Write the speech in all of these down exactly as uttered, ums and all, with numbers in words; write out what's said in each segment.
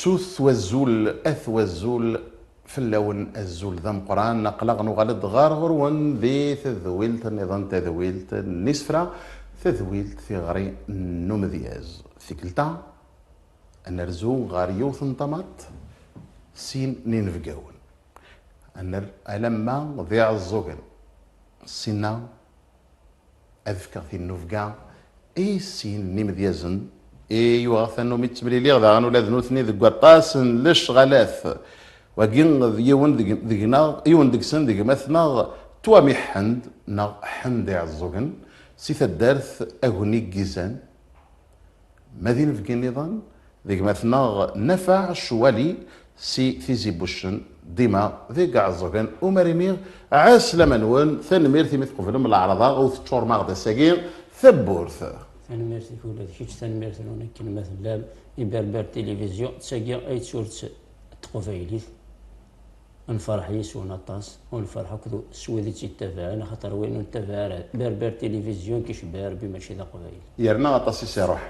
Sut wazul, at wazul, fell-awen azul d ameqqran. Aql-aɣ nuɣal-d ɣer ɣur-wen di tedwilt nniḍen, tadwilt n isefra, tadwilt tiɣri n umedyaz. Tikkelt-a, ad nerzu ɣer yiwet n tamaḍt, sin n yinebgawen. Ad ner-, alamma d Iɛeẓẓugen. Ssinna ad fkeɣ tinnubga i sin n yimedyazen i yuɣeɣ tannumi ttemliliɣ daɣen ula d nutni deg waṭas n lecɣalat. Wagi d yiwen deg, deg-neɣ, yiwen deg-sen d gma-tneɣ Twami Ḥend, neɣ Ḥend Iɛeẓẓugen, si taddart Agni n Yizan. Ma d inebgi nniḍen, d gma-tneɣ Nafaɛ Cwali si Tizi Buccen, dima deg Iɛeẓẓugen. Umarimi, ɛeslama-nwen, tanemmirt imi tqeblem leɛraḍa u teččurem-aɣ-d ass-agi tawwurt. Tanemmirt-ik ula d kečč, tanemmirt-nwen akken ma tellam. I Berber Télévision, d tagi ay d turet n teqbaylit. Nferḥ yes-wen aṭas, u nferḥ akked s wid i tt-ittabaɛen, axaṭer win ur nettabaɛ ara Berber Télévision, kicebba Rebbi mačči d aqbayli. Yerna aṭas i s-iruḥ.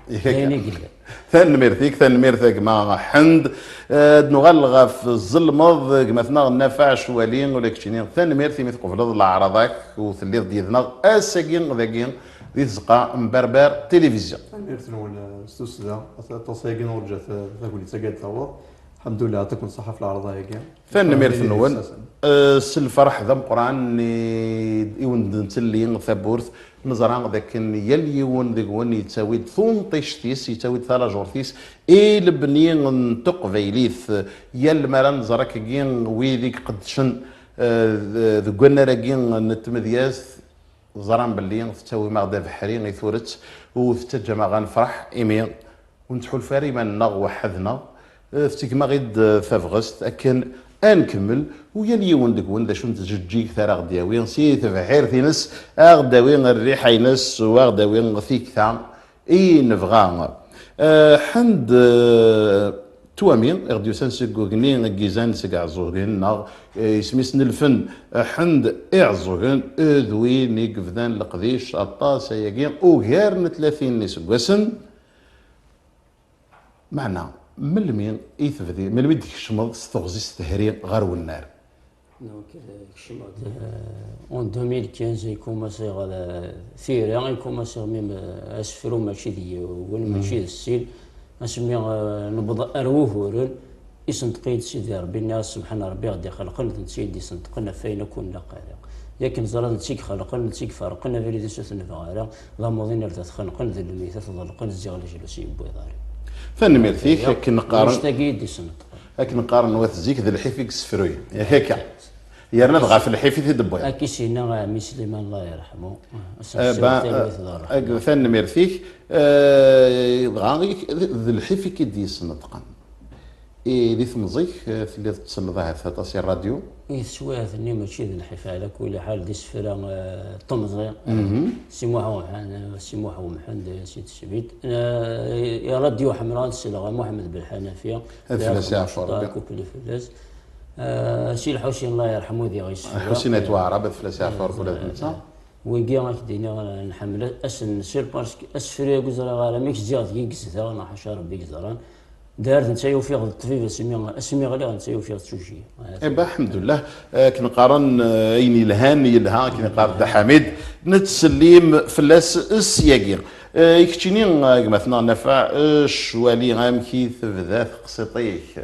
D ayen i yellan. Tanemmirt-ik, tanemmirt a gma Ḥend. Eh, ad nuɣal ɣef ẓelmeḍ, gma-tneɣ Nafaɛ Cwali, ula keččini. Tanemmirt imi tqebleḍ leɛraḍ-ak u telliḍ-d yid-neɣ ass-agi dagi di tzeqqa n Berber Télévision. Tanemmirt-nwen, eh, s tussda, aṭas ayagi nurǧa ta-, tagnit-agi ad d-taweḍ. Lḥemdullah, yeɛṭikum ṣṣeḥḥa ɣef leɛraḍ-agi. Tanemmirt-nwen. Eh, s lferḥ d ameqqran i, i wen-d-ntelli tawwurt. Neẓra d akken yal yiwen deg-wen yettawi-d tunṭict-is, yettawi-d talajurt-is i lebni n teqbaylit. Yal mi ara nẓer akkagi wid i iqeddcen, eh, d-, deg wannar-agi n tmedyazt, ẓran belli tettawim-aɣ-d abeḥri i turet u tettaǧǧam-aɣ ad nefreḥ, imi ur nettḥulfu ara iman-nneɣ weḥḥed-nneɣ. Eh, tettegm-aɣ-id, eh, tabɣest akken ad nkemmel, u yal yiwen deg-wen d acu n tjeǧǧigt ara ɣ-d-yawi si tebḥirt-ines, ad ɣ-d-tawi rriḥa-ines u ad ɣ-d-tawi tikta i nebɣa. Eh, Ḥend, eh, Twami, i ɣ-d-yusan seg ugni n Yizan seg Iɛeẓẓugen, neɣ, eh, isem-is n lfen, eh, Ḥend Iɛeẓẓugen, eh, d win i yebdan leqdic aṭas ayagi, ugar n tlatin n iseggasen. Meɛna, melmi i tebdi, melmi d-tkecmeḍ s teɣzi s tehri ɣer wennar? Donc, euh, kecmeɣ-d, euh, en deux mille quinze, i kumaṣiɣ, euh, tira, i kumaṣiɣ même, euh, asefru mačči d yiwen, mačči d sin. Asmi, euh, newweḍ ar wuguren, isenṭeq-iyi-d Sidi Rebbi, nniɣ-as: "Sebḥan Rebbi i ɣ-d-ixelqen, d netta i d-isenṭqen ɣef wayen akk ur nlaq ara. Yakken ẓriɣ d netta i ixelqen, d netta i iferqen, abrid-is ur t-nebɣi ara, d amuḍin ar dat xenqen, d lmeytat ḍelqen, ziɣ leǧlus yewwi iḍarren." Tanemmirt-ik, akken qqaren, annect-agi i d-isenṭeq. Akken qqaren wat zik, d lḥif i yessefruyen. Yak akka. Yerna-d ɣef lḥif i t-id-wwiḍ. Akka i s-yenna ɛemmi Sliman, Allah yerḥmu. Eh, ba-, eh, tanemmirt-ik. Eh, dɣa, d, d lḥif i k-id-yesneṭqen. I di temẓi-k, eh, telliḍ tselleḍ ahat aṭas i rradyu? I teswiɛt-nni mačči d lḥif, ɛla kulli ḥal, d isefra, eh, n temẓi. Si Muḥ Umḥend, Si Muḥ Umḥend, eh, Si Tesbit. Eh, i rradyu ḥemmleɣ ad selleɣ a Muḥemmed Belḥanafi. Ad fell-as yeɛfu Rebbi. Couple fell-as. Eh, Si Lḥusin, Allah yerḥmu, diɣ yessefra. Ḥusin Ayt Waɛrab, ad fell-as yeɛfu Rebbi ula d netta. Wigi, ad k-d-iniɣ, nḥemmel asen sur parce que asefru-agi ur ẓriɣ ara mi k-zziɣ deg i yezdeɣ, neɣ ḥaca Rebbi i yeẓran. Dar d netta yufiɣ d ṭṭbib asmi, asmi ɣliɣ d netta yufiɣ d tuji. Eh ben, ḥemdullah, akken qqaren, eh, ayen yelhan yelha, akken yeqqar Dda Ḥamid, nettsellim fell-as s yagi. Eh, i keččini, eh, gma-tneɣ Nafaɛ, eh, Ccwali, amek i tebda teqsiṭ-ik?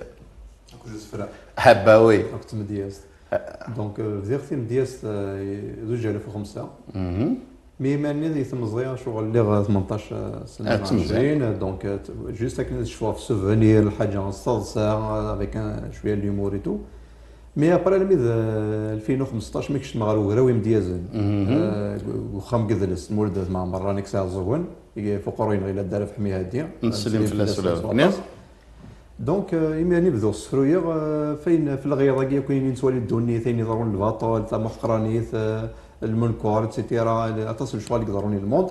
Akked usefra. Ah bah oui. Akked tmedyazt. Donc, euh, bdiɣ timedyazt, euh, zuǧ alaf u xemsa. Mi iman-nni di temẓi, acuɣer lliɣ, euh, tmenṭac, euh, sena, ah, d timẓi. Ɛecrin, euh, donc, euh, t-, juste akken ad cfuɣ ɣef souvenir, lḥaǧa s taḍsa, euh, avec un, cwiya n l'humour et tout. Mais après, almi d, euh, alfin u xmesṭac, mi kecmeɣ ɣer ugraw imedyazen. Euh, deg uxxam n yidles, Lmulud At Mɛemmer, Ranik Saɛẓugen, i fuq ur yenɣi la Dda Rabeḥ Mihadi. Nettsellim fell-as ula d nekkni. Donc, euh, imir-nni bduɣ ssefruyeɣ, euh, f ayen, f leɣyaḍ-agi akk, ayen i nettwali ddunit, ayen iḍerrun, lbaṭel, tamuḥqranit, euh, lmunker, et cetera. Aṭas n lecɣal i iḍerrun i lmond,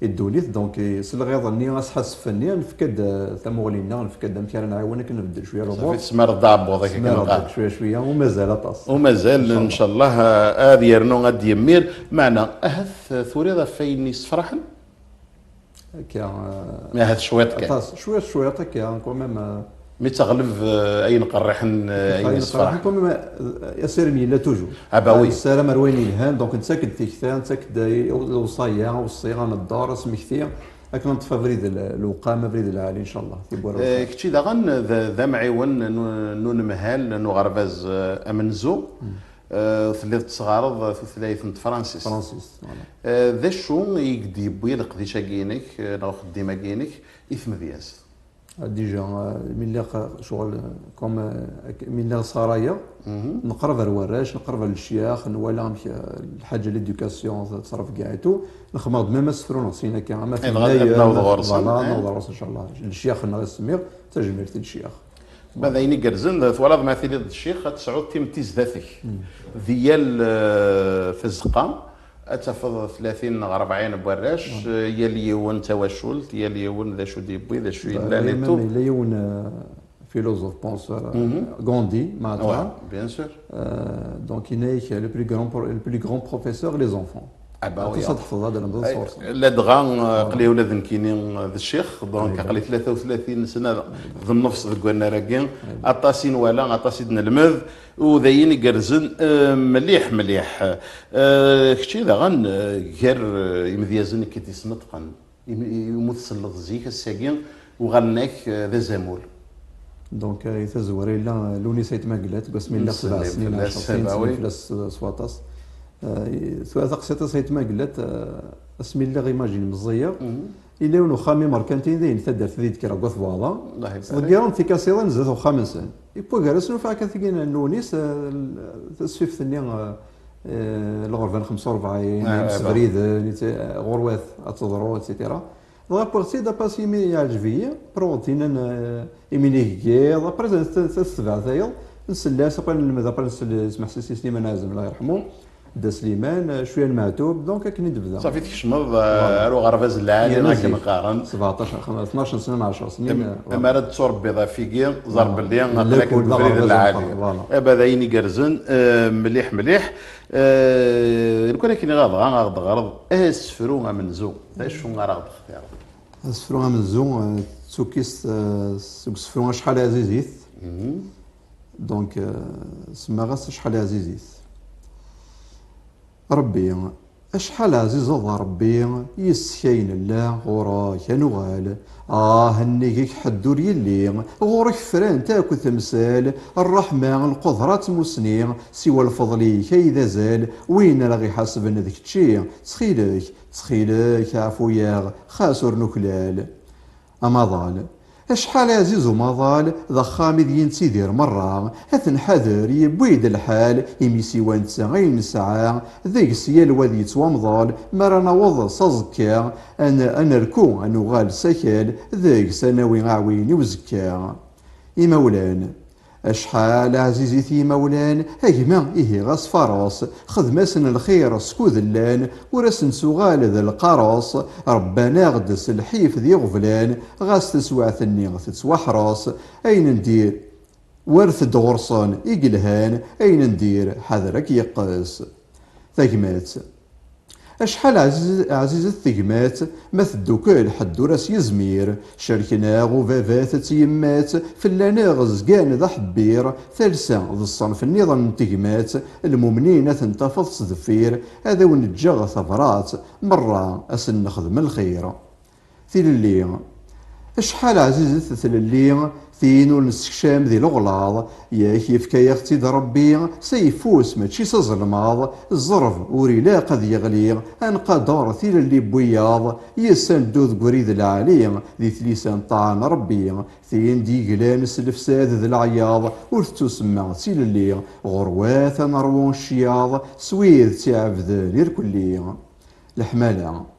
i ddunit. Donc, i, s leɣyaḍ-nni, asḥassef-nni, nefka-d, euh, tamuɣli-nneɣ, nefka-d amek ara nɛiwen akken nbeddel cwiya lumuṛ. Safi tesmareḍ-d aɛebbuḍ-ak akken. Tesmareḍ-d cwiya cwiya, u mazal aṭas. U mazal, ncallah, euh, ad yernu, ad d-yemmir. Meɛna, ahat, euh, turiḍ ɣef wayen yessefraḥen? Akka, euh, ahat cwiṭ kan. Aṭas, cwiṭ, cwiṭ akka, quand même, euh, mi teɣleb, euh, ayen qerriḥen, euh, ayen yessefraḥen. Quand même, euh, asirem yella toujours. Ah, bah oui. Nessaram ar wayen yelhan, donc nettak-d tikta, nettak-d lewṣaya, awṣi, aneddaṛ, asmekti, akken ad neṭṭef abrid l-, lewqam, abrid lɛali, inchallah. Tiwwura, euh, lxir. Kečči daɣen d, d amɛiwen n, n unemhal n uɣerbaz, euh, amenzu. Hmm. Euh, telliḍ tesɣareḍ tutlayt n tefransist. Tefransist, voilà. Euh, d acu i k-d-yewwi leqdic-agi-inek, euh, neɣ uxeddim-agi-inek i tmedyazt? Ah, déjà, euh, mi lliɣ, euh, ccɣel, euh, comme, euh, ak-, mi lliɣ sɣarayeɣ, mhm, neqreb ar warrac, neqreb ar lecyax, nwala amek, euh, lḥaǧa, l'éducation, tettṛebga et tout, nexmeɣ-d même asefru neɣ sin akka, ama, eh, dɣa ad naweḍ ɣur-sen, voilà, eh, naweḍ ɣur-sen, inchallah. Lecyax-nneɣ i s-semmiɣ, tajmilt i lecyax. Ma d ayen igerrzen, twalaḍ ma tiliḍ d ccix, ad tesɛuḍ timetti zdat-k. Mm. Di yal, eh, tazeqqa, ad tafeḍ tlatin neɣ rebɛin n warrac, mm, eh, yal yiwen d tawacult, yal yiwen d acu d-yewwi, d acu yellan et tout. Même yella yiwen, euh, philosophe, penseur, euh, mhm, Gandhi, Mahatma. Ouais, bien sûr. Euh, donc, il n'est que le plus grand pro-, le plus grand professeur, les enfants. Ah, bah oui, aṭas ad teḥfeḍ, ad d-lemdeḍ sɣur-sen. Ladɣa, euh, aql-i ula d nekkini, euh, d ccix, donc aql-i tlata u tlatin sna d nnefs deg wannar-agi. Aṭas i nwala, aṭas i d-nelmed, u d ayen igerrzen, euh, mliḥ, mliḥ. Euh, kečči daɣen, euh, gar, euh, imedyazen i k-id-yesneṭqen, imi, imi tselleḍ zik, ass-agi uɣalen-ak, euh, d azamul. Donc, euh, i tazwara yella, euh, Lewnis Ayt Magellat, deg wasmi lliɣ sebɛa snin, ɛecṛa snin, ttsellim fell-as s waṭas. Euh, tura taqsiṭ-is Ayt Magellat, euh, asmi lliɣ, imagine, meẓẓiyeɣ, mhm, yella yiwen uxxam imerkanti din, taddart di d-kkreɣ deg At Buɛḍa. Ttḍeggiren tikasiḍin zdat uxxam-nsen. Yewwa gar-asen ufaɛka tigi n Lewnis, euh, tasfift-nni, euh, eh, lɣerba n xemsa u rebɛin, ah, imsebriden, ɣurwat ad teḍru, et cetera. Dɣa wwiɣ-tt-id, apas imi yeɛǧeb-iyi, pruɣ-d tinan, eh, imi n-iggiḍ, après, t-, t-, tetbeɛ tayeḍ, nsell-as, après, nelmed, après, nsell, smeḥsis i Sliman Ɛazem, Allah yerḥmu, Dda Sliman, eh, cwiya n Meɛtub, donc akken i d-tebda. Safi tkecmeḍ, eh, ar uɣerbaz lɛali, akken qqaren. Sebɛeṭṭac, tnac snin, ɛecṛa snin, eh, voilà. Am ara d-turebbiḍ afigi, ẓer belli aql-ak deg ubrid lɛali. Voilà. Aba d ayen igerrzen, eh, mliḥ, mliḥ. Eh, lukan akken i ɣ-, dɣa ad ɣ-d-ɣreḍ asefru amenzu, d acu ara ɣ-d-textireḍ? Asefru amenzu, eh, d tukkist, eh, seg usefru Acḥal ɛzizit. Mhm. Donc, eh, semmaɣ-as Acḥal ɛzizit. Ṛebbi, acḥal ɛzizeḍ a Ṛebbi, yis-k ay nella, ɣur-k ad nuɣal. Ah, nnig-k ḥedd ur yelli, ɣur-k frant akk temsal, ṛṛeḥma, lqudra d tmussni, siwa lfeḍl-ik ay d azal, win ara ɣ-iḥasben d kečči, ttxil-k, ttxil-k, ɛfu-yaɣ, xas ur nuklal. Amaḍal. Acḥal ɛziz umaḍal, d axxam ideg i nettidir merra, ad t-nḥader, yewwi-d lḥal, imi siwa netta ay nesɛa, deg-s yal wa ad yettwamḍel, mi ara naweḍ s aẓekka, ad n-, ad nerku, ad nuɣal s akal, deg-s ad nawi aɛwin i uzekka. Imawlan. Acḥal ɛzizit yimawlan, a gma ihi ɣas faṛes, xdem-asen lxir skud llan, ur asen-tuɣal d lqaṛes, ṛebban-aɣ-d s lḥif d iɣeblan, ɣas taswiɛt-nni tettwaḥṛes, ayen n dir wert-d ɣur-sen i yelhan, ayen n dir ḥader ad k-yeqqes. Tagmat. Acḥal ɛziz-, ɛzizet tegmat, ma teddukel ḥedd ur as-yezmir. Cerken-aɣ ubabat d tyemmat, fell-aneɣ zgan d aḥebbir. Talsa d ṣṣenf nniḍen n tegmat, lmumnin ad ten-tafeḍ s deffir. Ad awen-ǧǧeɣ tabrat, merra ad sen-nexdem lxir. Tilelli. Acḥal ɛzizet tlelli, tin ur nessekcam di leɣlaḍ, yak yefka-yaɣ-tt-id Ṛebbi s ayeffus, mačči s azelmaḍ. Ẓẓerb ur ilaq ad yeɣli, ad nqader tilelli n wiyaḍ, yes ad neddu deg ubrid lɛali, di tlisa n ṭṭaɛa n Ṛebbi, tin d-yeglan s lefsad d leɛyaḍ, ur tettusemma d tilelli, ɣurwat ad neṛwu ccyaḍ, s wid tt-iɛebden irkelli. Leḥmala.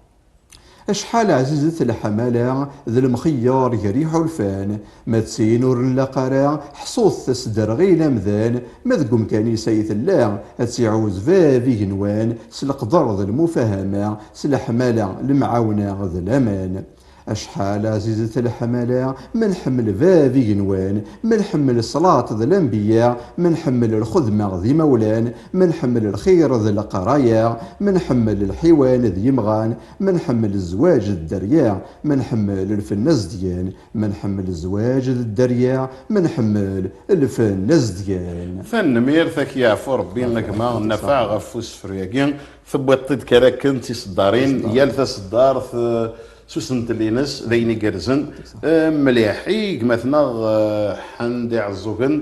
Acḥal ɛzizet leḥmala d lemxeyyer gar yiḥulfan, ma d tin ur nlaq ara, ḥṣut tesderɣil amdan, ma deg umkan-is ay tella, ad tt-iɛuz bab igenwan, s leqder d lmufahama, s leḥmala, lemɛawna d laman. Acḥal ɛzizet leḥmala, ma nḥemmel bab igenwan, ma nḥemmel ṣṣlaṭ d lanbeyya, ma nḥemmel lxedma d imawlan, ma nḥemmel lxir d leqraya, ma nḥemmel lḥiwan d yimɣan, ma nḥemmel zzwaǧ d dderya, ma nḥemmel lfenna zedyan, ma nḥemmel zzwaǧ d dderya, ma nḥemmel lfenna zedyan. Tanemmirt, ad k-yeɛfu Rebbi a gma Nafeɛ ɣef usefru-agi. Tewwiḍ-t-id kra akken d tiseddarin, yal taseddart, eh, s usentel-ines, d ayen igerrzen. Eh, mliḥ, i gma-tneɣ, eh, Ḥend Iɛeẓẓugen,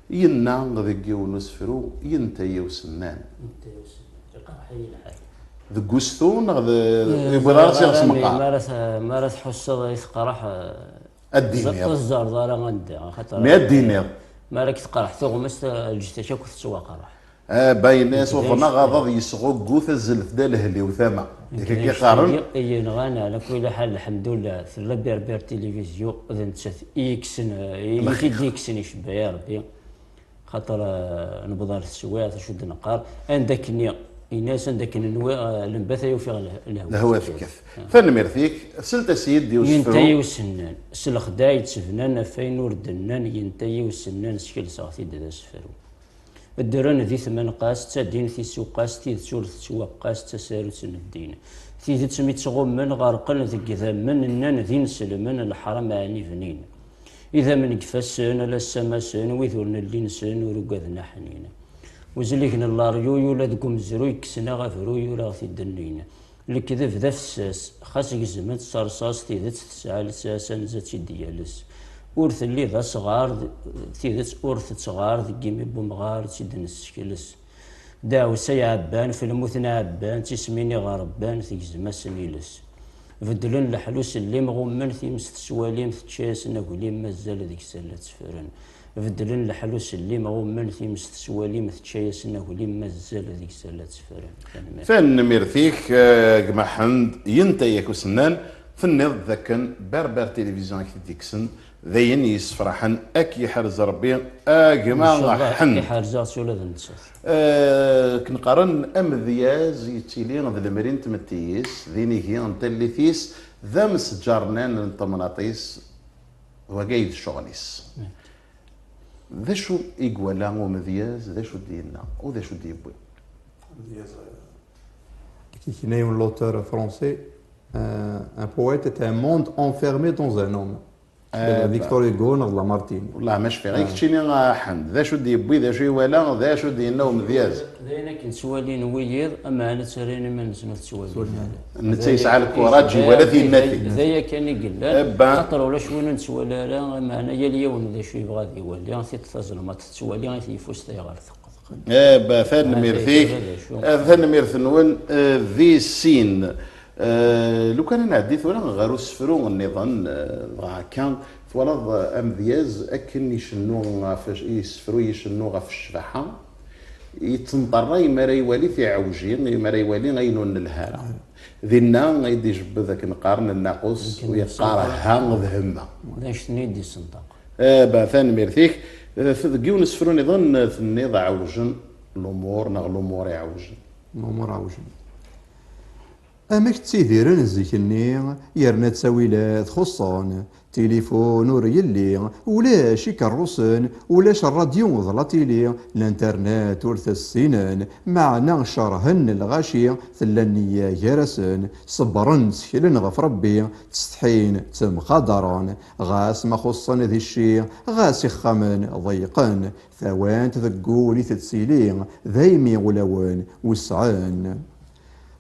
yenna deg yiwen n usefru, yenta-yi usennan. Iqerḥ-iyi lḥal. Deg ustu neɣ d, eh, yewwiḍ ara s iɣes meqqar? Mi ara t-, mi ara tḥusseḍ i teqreḥ, eh, ad d-tiniḍ. Ur teẓẓareḍ ara anda, axaṭer mi ad d-tiniḍ, mi ara k-teqreḥ tuɣmest, eh, lǧetta-k akk tettwaqreḥ. Ah, bayen-as uḍneɣ aḍad yesɣuggut azzel tda lehli-w tama. Yak akka i qqaren. I yenɣan ɛla kulli ḥal, lḥemdullah, tella Berbère Télévision, d nettat i yekksen, eh, i t-id-yekksen, icebba ya Rebbi. Xaṭer, eh, newweḍ ar teswiɛt, acu d-neqqar, anda akken ini-as, anda akken nwiɣ, eh, lembat ay ufiɣ leh-, lehwa tekkat. Tanemmirt-ik, sel-as-iyi-d i usefru. Yenta-yi usennan, s lexdeɛ yettebnan ɣef wayen ur d-nnan, yenta-yi usennan, skelseɣ-t-id d asefru. Ddren di tmenqas, ttadin tisuqas, tidet ur tettwaqqas, d tasarut n ddin. Tidet mi ttɣummen, ɣerqen deg idammen, nnan d inselmen, leḥram ɛni bnin. Idammen deg ifassen, ala ssamasen, wid ur nelli nsen, ur ugaden aḥnin. Uzlig n leryuy, ula deg umezruy, kksen-aɣ abruy, ur aɣ-t-id-nnin. Lekdeb d afessas, xas gezmen-t s rṣas, tidet tesɛa lsas, anza tt-id-yales. Ur telli d asɣar, d-, tidet ur tettɣar, deg imi n umɣar tt-id-nessekles. Daɛwesay ɛebban, f lmut n ɛebban, d tismin iɣerban, tegzem-asen iles. Beddlen leḥlu s llim, ɣummen times teswalim, tečča-yasen aglim, mazal deg-s la tteffren. Beddlen leḥlu s llim, ɣummen times teswalim, tečča-yasen aglim, mazal deg-s la tteffren. Tanemmirt. Tanemmirt-ik, eh, gma Ḥend, yenta-yak usennan, tenniḍ-d dakken Berbère Télévision i k-t-id-yekksen, d ayen yessefraḥen, ad k-yeḥrez Rebbi, a gma Ḥend. Ncallah ad k-iḥrez ula d nettat. Eh, akken qqaren, amedyaz yettili d lemri n tmetti-is, d inigi n tallit-is, d amsejjar-nnan n temnaḍt-is, wagi ay d ccɣel-is. D acu i iwala umedyaz, d acu d-yenna, u d acu d-yewwi? Amedyaz, euh, Kikna, un auteur français, euh, un poète est un monde enfermé dans un homme. Ah, Victor Hugo neɣ Lamartine. Wellah ma cfiɣ. I keččini, a Ḥend, d acu d-yewwi, d acu iwala, d acu d-yenna umedyaz? D ayen akken ttwalin wiyiḍ, ameɛna ttarran iman-nsen ur tettwalin. Netta yesɛa lkuraǧ, iwala tinnati. D aya kan i yellan. Xaṭer ulac win ur nettwali ara, ameɛna yal yiwen d acu yebɣa ad iwali, tiṭ tazelmaḍt tettwali, i tyeffust ayɣer teqqeḍ. Eh, ba, tanemmirt-ik. Ah, tanemmirt-nwen, eh, di sin. Eh, lukan ad nɛeddi tura ɣer usefru nniḍen, eh, dɣa akka, twalaḍ, eh, amedyaz akken icennu ɣef, isefru icennu ɣef ccbaḥa, yettenṭerray mi ara iwali tiɛewji, mi ara iwali ayen ur nelhi ara. Dinna i d-ijebbed akken qqaren nnaqus, u yeqqar ha d hemma. D anect-nni i d-isenṭaq. Eh, ba, tanemmirt-ik. Eh, deg yiwen usefru nniḍen, eh, tenniḍ ɛewjen lumuṛ neɣ lumuṛ iɛewjen. Lumuṛ ɛewjen. Amek ttidiren zik-nni, yerna ttawilat xuṣṣen, tilifun ur yelli, ulac ikerrusen, ulac ṛṛadyu d la tili, l'internet ur t-ssinen, meɛna cerhen lɣaci, tella nniya gar-asen, ṣebbren, tteklen ɣef Ṛebbi, ttsetḥin, ttemqadaren, ɣas ma xuṣṣen di cci, ɣas ixxamen ḍeyqen, tawant deg wul i tettili, daymi ulawen wesɛen.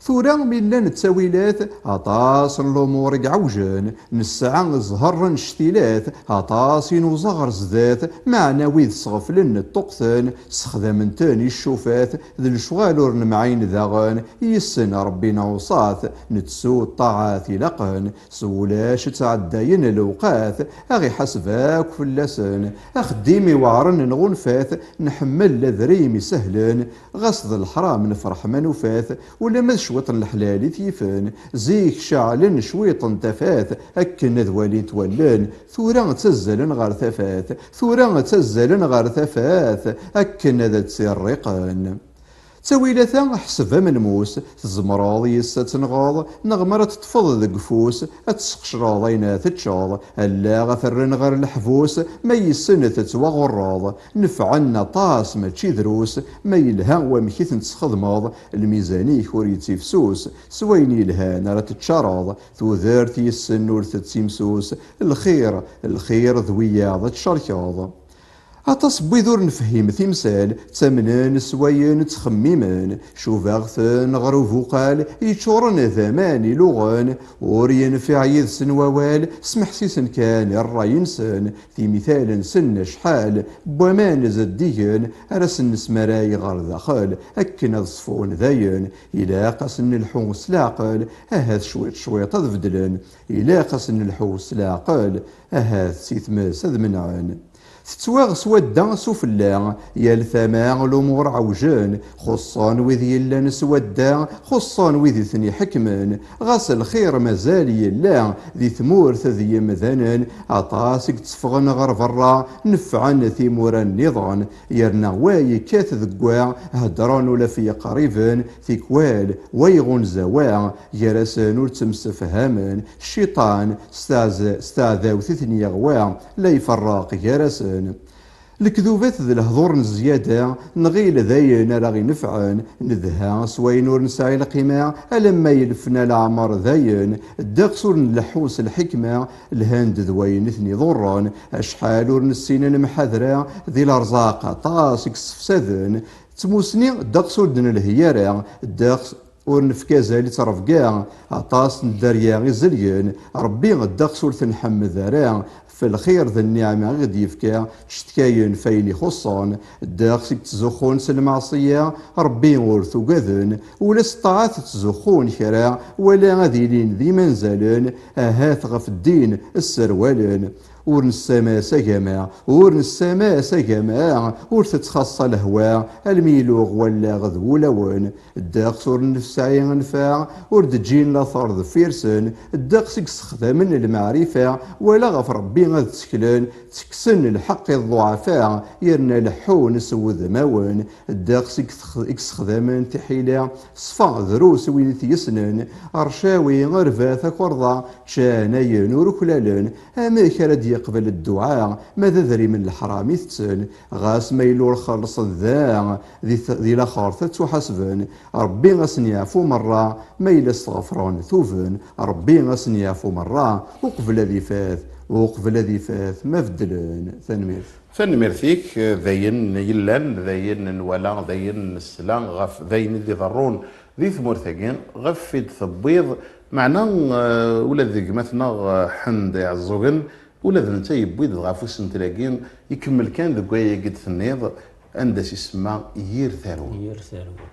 Tura mi llan ttawilat, aṭas n lumuṛ i iɛewjen, nesɛa zzheṛ n cctilat, aṭas i nuẓa ɣer zdat, meɛna wid sɣeflen ṭṭuqten, sexdamen-ten i ccufat, d lecɣal ur nemɛin daɣen, yes-sen Ṛebbi nɛuṣa-t, nettu ṭṭaɛat ilaqen, s wulac ttɛeddayen lewqat, a ɣ-iḥaseb akk fell-asen, axeddim iweɛṛen nɣunfa-t, nḥemmel adrim isehlen, ɣas d leḥram nefreḥ ma nufa-t, ulamma d cwiṭ n leḥlal i t-yifen. Zik ceɛlen cwiṭ n tafat, akken ad walint wallen, tura ttazzalen ɣer tafat, tura ttazzalen ɣer tafat, akken ad tt-irriqen. Ttawilata ḥseb am lmus, tzemreḍ yes ad tenɣeḍ, neɣ mi ara teṭṭfeḍ deg ufus, ad tesqecreḍ ayen ara teččeḍ. Allaɣ ad t-rren ɣer leḥbus, ma yes-sen tettwaɣurreḍ. Nefɛen aṭas, mačči drus, ma yelha wamek i ten-tesxedmeḍ, lmizan-ik ur yettifsus, s wayen yelhan ara teččareḍ, tudert yes-sen ur tettimsus, lxir, lxir d wiyaḍ ad tcerkeḍ. Aṭas n wid ur nefhim timsal, ttamnen, swayen, ttxemmimen, cubaɣ-ten ɣer ubuqal yeččuren d aman iluɣen, ur yenfiɛ yid-sen wawal, smeḥsisen kan i ṛṛay-nsen, timital-nsen acḥal n waman zeddigen, ara sen-nesmaray ɣer daxel, akken ad ṣfun dayen, ilaq ad sen-nelḥu s leɛqel, ahat cwiṭ cwiṭ ad beddlen, ilaq ad sen-nelḥu s leɛqel, ahat si tmes ad menɛen. Tettwaɣ swadda sufella, yal tama lumuṛ ɛewjen, xuṣṣen wid yellan swadda, xuṣṣen wid i ten-iḥekmen. Ɣas lxir mazal yella di tmurt d yemdanen, aṭas i yetteffɣen ɣer berra, nefɛen timura nniḍen, yerna wa yekkat deg wa, heddren ula f yiqriben, tikwal wa iɣunza wa, gar-asen ur ttemsefhamen, cciṭan s teɛz- s teɛdawt i ten-yeɣwa, la iferreq gar-asen. Lekdubat d lehdur n zzyada, nɣil d ayen ara ɣ-inefɛen, nedha s wayen ur nesɛi lqima, alamma i lefna leɛmer dayen, ddeqs ur nleḥḥu s lḥikma, lhan-d d wayen i ten-iḍurren, acḥal ur nessin ad nemḥadra, di lerẓaq aṭas i yessefsaden, d tmusni ddeqs ur d-nelhi ara, ddeqs ur nefki azal i ttrebga, aṭas n dderya izelgen, Ṛebbi ddeqs ur t-nḥemmed ara, f lxir d nniɛma i ɣ-d-yefka, ttcetkayen f ayen ixuṣṣen, ddeqs i yettzuxxun s lmeɛṣiyya, Ṛebbi ur t-ugaden, ula s ṭṭaɛat ttzuxxun kra, wala ad ilin d imanzalen, ahat ɣef ddin sserwalen. Ur nessamas agama, ur nessamas agama, ur tettxaṣṣa lehwa, almi iluɣ wallaɣ d wulawen. Ddeqs ur nesɛi nnfeɛ, ur d-ǧǧin later deffir-sen, ddeqs i yessexdamen lmeɛrifa, wala ɣef Ṛebbi ad tteklen, ttekksen lḥeqq i ḍḍuɛafa, yerna leḥḥun s wudmawen, ddeqs i yex- i yessexdamen tiḥila, ṣfa drus win i t-yessnen, rcawi, rbat, akerḍa, ččan ayen ur uklalen, amek ara d-yeqbel dduɛa, ma d adrim n leḥram i tetten, ɣas ma yella ur xellṣen da, di t- di laxert ad ttuḥasben, Ṛebbi ad sen-yeɛfu merra, ma yella sɣefren tuben, Ṛebbi ad sen-yeɛfu merra, uqbel ad ifat, uqbel ad ifat ma beddlen. Tanemmirt. Tanemmirt-ik, d ayen yellan, d ayen nwala, d ayen nesla, ɣef d ayen i d-iḍerrun di tmurt-agi, ɣef i d-tewwiḍ, meɛna, eh, ula d gma-tneɣ, eh, Ḥend Iɛeẓẓugen, ula d netta yewwi-d ɣef usentel-agi, ikemmel kan deg wayagi d-tenniḍ, anda s-isemma Yir Tarwa. Yir Tarwa.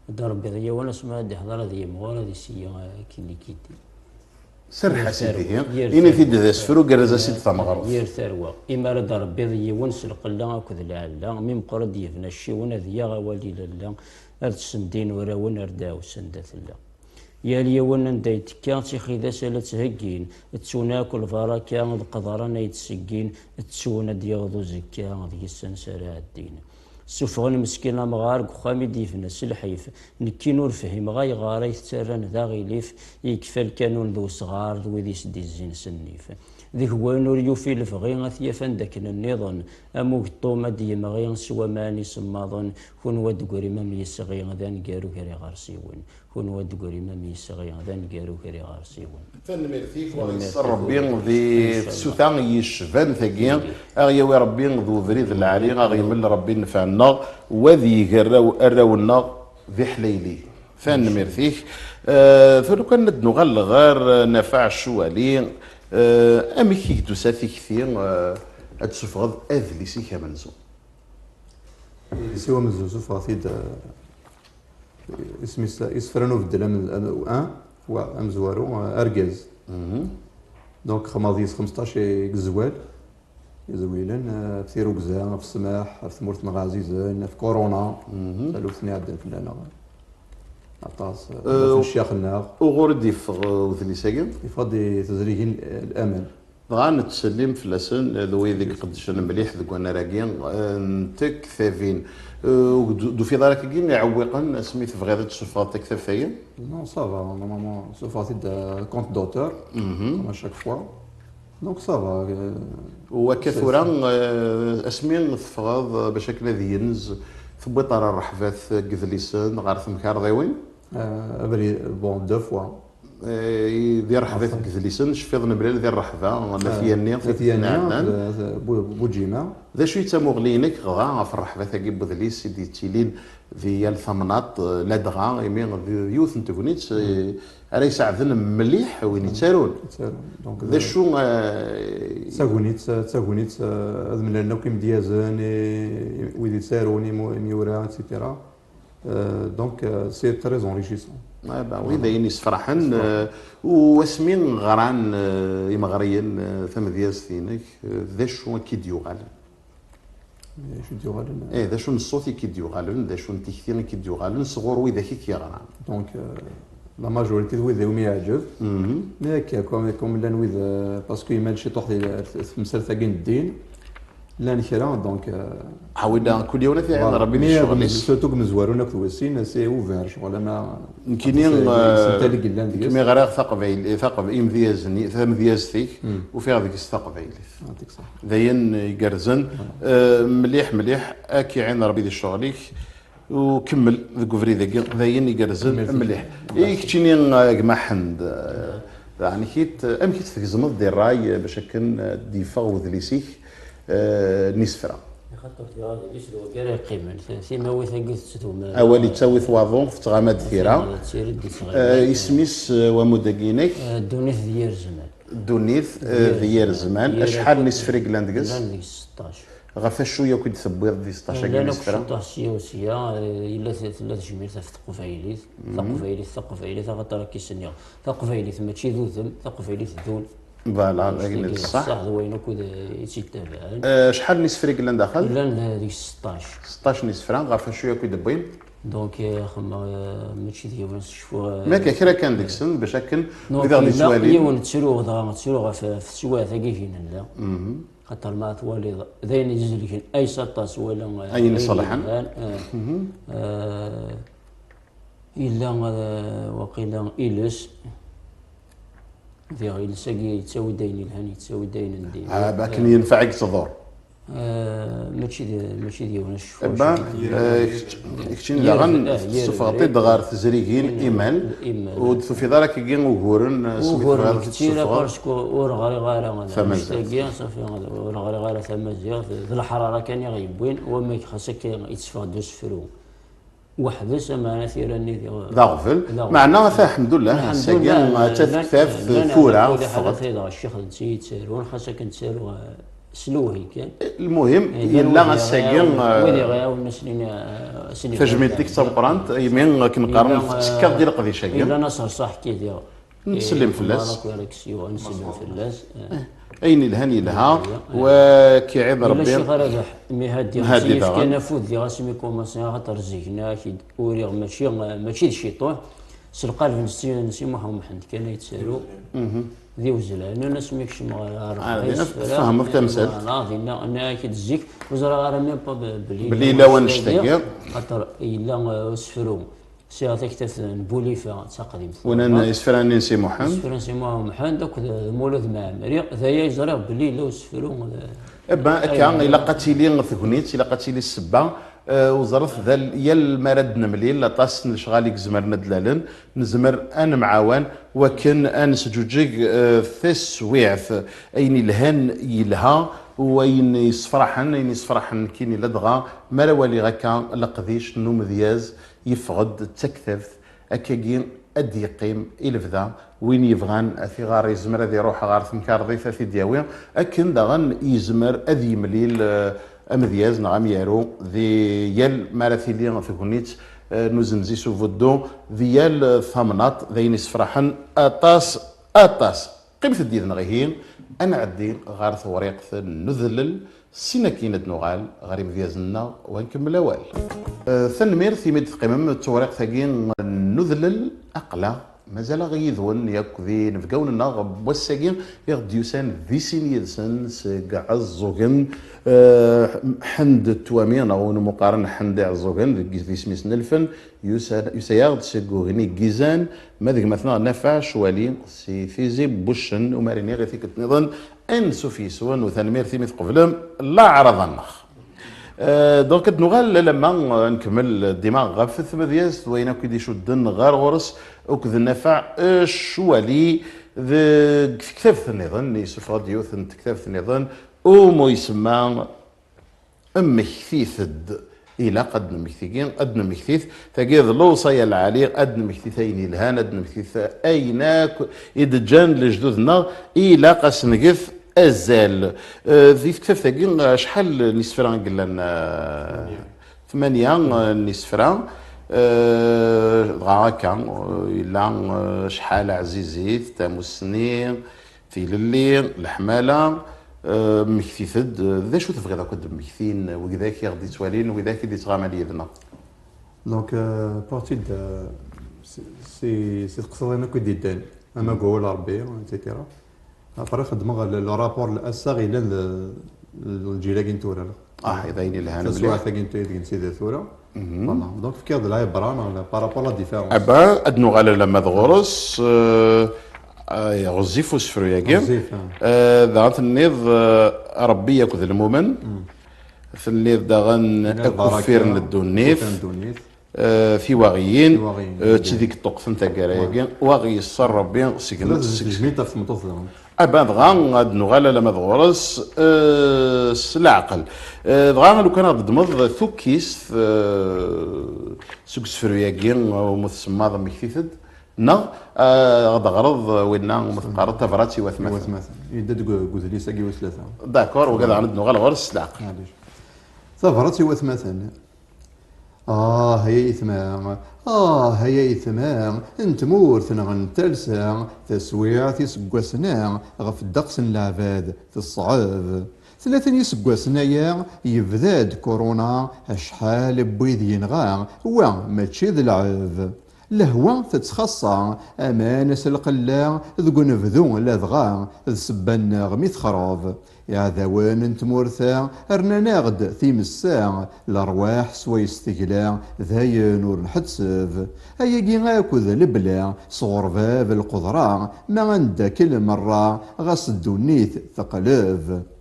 Ad d-rebbiḍ yiwen asma ad d-iḥḍer ad yimɣur ad iseyyi akken i k-iddi. Serreḥ-as i tihi, ini-t-id d asefru, gerrez-as-id tameɣrut. Yir tarwa. Imi ara d-rebbiḍ yiwen s lqella akked lɛella, mi meqqer ad d-yebna cciwen, ad yaɣ awal i lalla, ad ssendin urawen ar d-ɛussen da tella. Yal yiwen anda yettekka, d tixidas ala ttheggin, ttun akk lbaraka d qeḍran ay d-seggin, ttun ad d-yaweḍ uzekka, d yis-s ara ɛeddin. Ssufɣen meskin amɣar deg uxxam i d-yebna s lḥif, nekkin ur fhimeɣ ayɣer ay t-ttarran d aɣilif, yekfa lkanun d usɣar d wid i s-d-izzin s nnif. Deg-wen ur yufi lebɣi ad t-yaf anda akken nniḍen, am ugeṭṭum ad d-yemɣi s waman isemmaḍen, kunwi ad d-tegrim am yesɣi d aneggaru gar iɣersiwen. Kunwi ad d-tegrim am yesɣi d aneggaru gar iɣersiwen. Tanemmirt-ik, wa Tanemmirt-ik, yeṣṣer Rebbi di tsuta yecban tagi, aɣ-yawi Rebbi d ubrid lɛali, aɣ-yemel Rebbi nnfeɛ-nneɣ, wa ad yeg arraw, arraw-nneɣ d iḥlayliyen. Tanemmirt-ik. Eh, tura kan ad nuɣal ɣer, eh, Nafaɛ Ccwali, eh, amek i k-d-tusa tikti, eh, ad d-tessufɣeḍ adlis-ik amenzu? Adlis-iw amenzu, sufɣeɣ-t-id, eh, Isem-is, isefra n ubeddel am-, am-, un, wa, amezwaru, uh, argaz. Donc, xedmeɣ deg-s xmesṭac i yezwal, izwilen, uh, ɣef tirugza, ɣef ssmaḥ, ɣef tmurt-nneɣ ɛzizen, ɣef kuruna, taluft-nni iɛeddan fell-aneɣ. Aṭas, uh, ɣef ccyax-nneɣ. Uɣur i d-yeffeɣ, uh, udlis-agi? Yeffeɣ-d di tezrigin, uh, Laman. Dɣa nettsellim fell-asen, d wid i iqeddcen mliḥ deg wannar-agi, eh, n tektabin. Eh, ur d-, d-tufiḍ ara akkagi iɛewwiqen asmi tebɣiḍ ad d-tessufɣeḍ taktabt-agi? Non, ça va, normalement, suffɣeɣ-t-id, euh, compte d'auteur, comme à chaque fois. Donc ça va. Euh, U akka tura, eh, asmi teffɣeḍ, eh, bac akken ad yenz, tewwiḍ ara rreḥbat deg yedlisen ɣer temkarḍiwin? Euh, abrid, bon, deux fois. Eh, di rreḥbat deg yedlisen, cfiɣ nemlal di rreḥba n At Yanni, At Yanni, iɛeddan. euh, Bu-, Buǧima. D acu i d tamuɣli-inek dɣa ɣef rreḥbat-agi n wedlis i d-yettilin di yal tamnaḍt, eh, ladɣa imi d yiwet n tegnit, eh, ara yesɛedden mliḥ win yettarun? Donc, D acu, eh, d tagnit, d tagnit, euh, ad mlalen akk imedyazen, i, i wid yettarun, imu-, imyura, et cetera. Euh, donc, euh, c'est très enrichissant. Ah, ben oui, d ayen yessefraḥen, eh, u asmi ɣran, eh, imeɣriyen, eh, tamedyazt-inek, eh, d acu i k-id-yuɣalen? D acu i d-yuɣalen? Eh, d acu n ṣṣut i k-id-yuɣalen, d acu n tikti i k-id-yuɣalen sɣur widak i k-yeɣran? Donc, euh, la majorité d wid iwumi yeɛǧeb. Mais akka, comme, comme llan wid, euh, parce que imal ciṭuḥ di temsalt-agi n ddin, llan kra, donc, euh, Ah, wida, kul yiwen ad t-iɛin voilà. Rebbi di Mais ccɣel-is. Surtout deg umezwaru akk d wis sin, c'est ouvert, ccɣel ama Nekkini, aṭas n eh, yisental i yellan deg-s. Nekk mi ɣriɣ taqbayl-, taqb-, imedyazen-, tamedyazt-ik, ufiɣ deg-s taqbaylit. Yeɛṭik ṣṣeḥḥa. D ayen igerrzen, eh, mliḥ, mliḥ, ad k-iɛin Rebbi di ccɣel-ik, u kemmel deg ubrid-agi, d ayen igerrzen mliḥ. I keččini, eh, gma Ḥend, eh, daɣen kit, amek i tt-tgezmeḍ di ṛṛay, eh, bac akken, eh, d-yeffeɣ wedlis-ik, eh, n yisefra? Axaṭer tura adlis d wagi ara yeqqimen, t-, timawit-agi tettdum. Awal yettawi-t waḍu, tettɣama-d tira. Tettiri-d di tɣiwant. Eh, isem-is, eh, wamud-agi-inek? Eh, ddunit d yir zman. Ddunit, eh, d yir zman. Acḥal n yisefra i yellan deg-s? Llan deg-s seṭṭac. Ɣef wacu yakk i d-tewwiḍ di seṭṭac-agi n Llan akk yisefra? Seṭṭac sya u sya, eh, yella t-, tella tejmilt ɣef teqbaylit. Taqbaylit, taqbaylit, axaṭer akka i s-nniɣ. Taqbaylit mačči d udem, taqbaylit d ul. Voilà, d ayen i d ṣṣeḥ. D wayen akk i tt-ittabaɛen. Eh, acḥal n yisefra i yellan daxel? Llan d-, deg-s seṭṭac. Seṭṭac n yisefra, ɣef wacu yakk i d-wwin? Donc, eh, xemmeɣ, eh, mačči d yiwen s cfu, eh, Ma akka kra kan deg-sen, bac akken Donc, wid aɣ-d-yettwalin. Yiwen ttruɣ dɣa, ttruɣ ɣef, ɣef teswiɛt-agi i nella. Xaṭer ma twaliḍ, d ayen izelgen, ay s aṭas wala, eh, Ayen iṣelḥen. Yelhan, eh, eh, yella, eh, waqila iles. Diɣ iles-agi yettawi-d ayen yelhan, yettawi-d ayen n din. Ah, akken yenfeɛ i yettḍur. Eh, mačči d, mačči d yiwen acku. Ba, eh, kečč-, keččini daɣen tessufɣeḍ-t-id ɣer tezrigin imal, ur d-tufiḍ ara akkagi uguren, eh, asmi tebɣiḍ ad t-tessufɣeḍ. Parce que ur ɣriɣ ara tamaziɣt-agi, safi, ur ɣriɣ ara tamaziɣt, d leḥrara kan i ɣ-yewwin, wamek xas akka yetteffeɣ-d usefru. Weḥd-s, ameɛna tira-nni d aɣbel. Meɛna ata, alḥemdullah, ass-agi atta tektabt tura teffeɣ-d. Ccix d netta yettarun, xas akken ttaruɣ, eh, s lewhi kan. Lmuhim, yella ass-agi, eh, wid iɣiɛawen aslin, eh, tajmilt-ik d tameqqrant, imi akken qqaren tettekkaḍ di leqdic-agi. Yella aserṣaḥ ki diɣ. Nettsellim fell-as. Nettsellim fell-as. Ayen ilhan yelha, wa k-iɛiḍ Rebbi. Ccix Rabaḥ, mi hadi, hadi daɣen. Yefkan afud diɣ asmi kumansiɣ, axaṭer zik-nni ak-id-uriɣ, mačči, mačči d ciṭuḥ. S lqaleb n Si, n Si Muḥ Umḥend kan ay yettaru. D iwezlanen, asmi kecmeɣ ɣer, ɣer lqis, tfehmeḍ tamsalt. Dinna, nniɣ-ak-id zik, ur ẓriɣ ara même pas belli yella wanect-agi. Xaṭer yella, eh, usefru. Sɛiɣ taktabt n Bulifa, d taqdimt. Win n isefra-nni n Si Muḥend. Isefra n Si Muḥ Umḥend akked d Mulud Mɛemmri, d aya i ẓriɣ belli yella usefru. Ebba, akka, ilaq ad tili tegnit, ilaq ad tili ssebba. Eh, u ẓret, d al-, yal mi ara d-nemlil, aṭas n lecɣal i izemren ad d-lalen, nezmer ad nemɛawan wakken ad nesǧuǧeg, eh, taswiɛt. Ayen ilhan yelha, u ayen yessefraḥen, ayen yessefraḥen nekkini ladɣa, mi ara waliɣ akka leqdic n umedyaz yeffeɣ-d d taktabt, akkagi ad d-yeqqim i lebda. Win yebɣan ad t-iɣer yezmer ad iruḥ ɣer temkarḍit ad t-id-yawi, akken daɣen yezmer ad yemlil, eh, amedyaz neɣ amyaru di yal mi ara tili tegnit, eh, n uzenzi s ubuddu, di yal, eh, tamnaḍt, d ayen yessefraḥen aṭas, aṭas. Qqimet-d yid-neɣ ihi, ad nɛeddi ɣer tewriqt n udellel, sin akin ad nuɣal ɣer imedyazen-nneɣ, u ad nkemmel awal. Eh, tanemmirt imi d-teqqimem d tewriqt-agi n udellel, aql-aɣ Mazal-aɣ yid-wen yakk d inebgawen-nneɣ n wass-agi i ɣ-d-yusan di sin yid-sen seg Ɛeẓẓugen, eh, Ḥend Twami, neɣ win umi qqaren Ḥend Iɛeẓẓugen deg, d isem-is n lfen, yusa-, yusa-yaɣ-d seg ugni n yizan, ma d gma-tneɣ Nafaɛ Cwali si Tizi n Wuccen, u ma riniɣ i tikkelt-nniḍen, ansuf yes-wen, u tanemmirt imi tqeblem laɛraḍa-nneɣ. Euh, donc, ad nuɣal alamma, euh, nkemmel dima ɣef tmedyazt, wayen akk i d-icudden ɣer ɣur-s, akked Nafaɛ, euh, Cwali, deg tektabt nniḍen, yessufeɣ-d yiwet n tektabt nniḍen, umi isemma Mmektit-d. Ilaq ad d-nemmekti, ad d-nemmektit, tagi d lewṣaya lɛali, ad d-nemmektit ayen yelhan, ad d-nemmektit ayen akk i d-ǧǧan lejdud-nneɣ, ilaq ad s-nget azal. Eh, di tektabt-agi, acḥal n yisefra i yellan? Eh, tmanya, eh, n yisefra. Eh, dɣa akka, eh, yella, eh, Acḥal ɛzizit, Tamussni, Tilelli, Leḥmala, eh, Mmektit-d. Eh, d acu tebɣiḍ akk ad d-mmektin widak i ɣ-d-ittwalin, widak i d-ittɣaman yid-neɣ? Donc, euh, partie de, si, si, si teqsiḍin akk i d-yeddan, amagu n Ṛebbi, et cetera. Après, xedmeɣ le, le rapport n ass-a yellan d, d lǧil-agi n tura. Ah, d ayen yelhan mliḥ. Taswiɛt-agi n, ideg nettiddir tura. Mhm. Voilà. Donc, fkiɣ-d lɛibra, neɣ la, par rapport à la différence. Ah ben, ad nuɣal alamma d ɣur-s, euh, ay, ɣezzif usefru-agi. Ɣezzif, ah. Euh, dɣa tenniḍ, euh, Ṛebbi akked lmumen. Mm. Tenniḍ daɣen akuffir n ddunit. Akuffir n ddunit. Eh, tiwaɣiyin, tiwaɣiyin, eh, d tid i yeṭṭuqten taggara-agi, wa ɣ-yesser Rebbi seg, seg tejmilt ɣef tmeṭṭut daɣen. Ah ben, dɣa ad nuɣal alamma d ɣur-s, eh, s leɛqel. Eh, dɣa lukan ad d-ddmeḍ tukkist, eh, seg usefru-agi, eh, umi tsemmaḍ Mmektit-d, neɣ, eh, ad d-teɣreḍ, eh, winna umi teqqareḍ tabrat i watmaten. I watmaten. Yedda deg, deg udlis-agi wis tlata. D'accord, wagi daɣen ad nuɣal ɣur-s s leɛqel. Maɛlic. Tabrat i watmaten. Ah, ay aytma, ah, ay aytma, n tmurt neɣ n talsa, taswiɛt iseggasen-a ɣef ddeqs n leɛbad teṣɛeb. Tlata n yiseggasen aya yebda-d kuruna, acḥal n wid yenɣa, wa mačči d lɛeb. Lehwa tettxaṣṣa, aman s lqella, deg unebdu ladɣa d ssebba-nneɣ mi texreb. Iɛdawen n tmurt-a rnan-aɣ-d timessa, lerwaḥ swayes tegla, d ayen ur nḥetteb. Ayagi akk d lebla sɣur bab lqudra, ma ad neddakel merra, ɣas ddunit teqleb.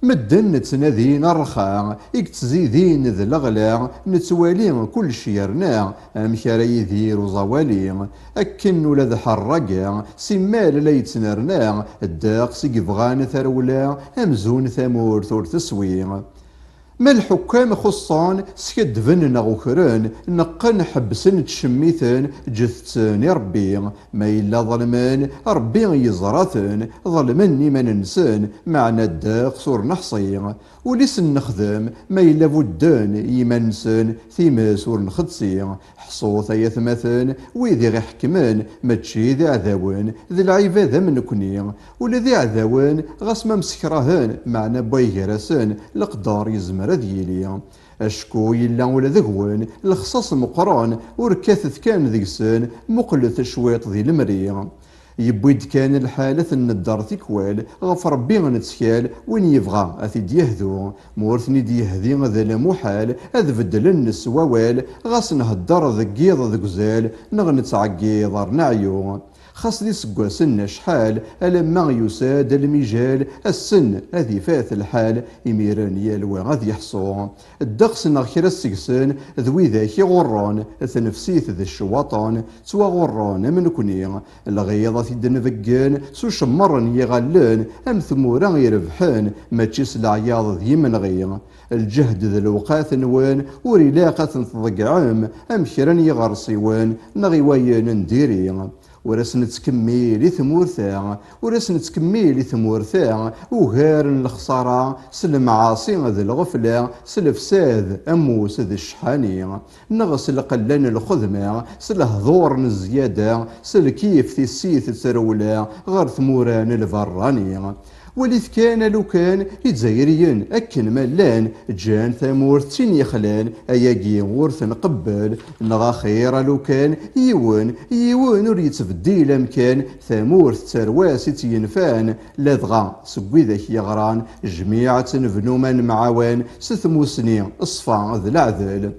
Medden ttnadin rrxa i yettzidin d leɣla, nettwali kullec yerna amek ara yidir uẓawali. Akken ula d ḥerraga simmal la yettnerna, ddeqs i yebɣan tarewla, amzun tamurt ur teswi. Ma lḥukkam xuṣṣen, skaddben neɣ ukren, neqqen, ḥebbsen, ttcemmiten, ǧǧet-ten i Rebbi. Ma yella ḍelmen, Rebbi yeẓra-ten, ḍelmen iman-nsen, meɛna ddeqs ur neḥṣi. Ul-is nexdem, ma yella budden i yiman-nsen, times ur nxetti. Ḥṣut ay atmaten, wid i ɣ-iḥekmen, mačči d iɛdawen, d lɛibad am nekni. Ula d iɛdawen, ɣas ma msekrahen, meɛna n way gar-asen, leqder yezmer ad yili. Acku yella ula deg-wen lexṣaṣ meqqren, ur kkatet kan deg-sen, muqlet cwiṭ di lemri. Yewwi-d kan lḥal ad ten-nedder tikwal, ɣef Rebbi nettkal, win yebɣa ad t-id-yehdu. Ma ur ten-id-yehdi d lmuḥal, ad beddlen s wawal, ɣas nhedder deg yiḍ deg uzal, neɣ nettɛeggiḍ ar neɛyu. Xas d iseggasen acḥal, alamma yusa-d lmijal, ass-n ad ifat lḥal, imiren yal wa ad yeḥṣu. Ddeqs neɣ kra seg-sen d widak iɣurren, tnefsit d ccwaṭen, ttwaɣurren am nekni. Lɣiḍ ad t-id-nbeggen s ucemmer n yiɣallen, am tmura irebḥen, mačči s leɛyaḍ d yimenɣi. Lǧehd d lewqat-nwen ur ilaq ad ten-tḍeggɛem am kra n yiɣersiwen neɣ i wayen n diri. Ur as-nettkemmil i tmurt-a, ur as-nettkemmil i tmurt-a ugar n lexṣara s lemɛaṣi d lɣefla, s lefsad, ammus d ccḥani, neɣ s lqella n lxedma, s lehdur n zzyada, s lkif, tissit d trewla ɣer tmura n lberrani. Walit kan alukan Izzayriyen akken ma llan, ǧǧan tamurt d tin yexlan, ayagi ur t-nqebbel. Neɣ axir alukan yiwen, yiwen ur yettbeddil amkan, tamurt d tarwa-s i tt-yenfan, ladɣa seg widak yeɣran, jmiɛ ad tt-nebnu ma nemɛawan, s tmusni, ṣṣfa d leɛdel.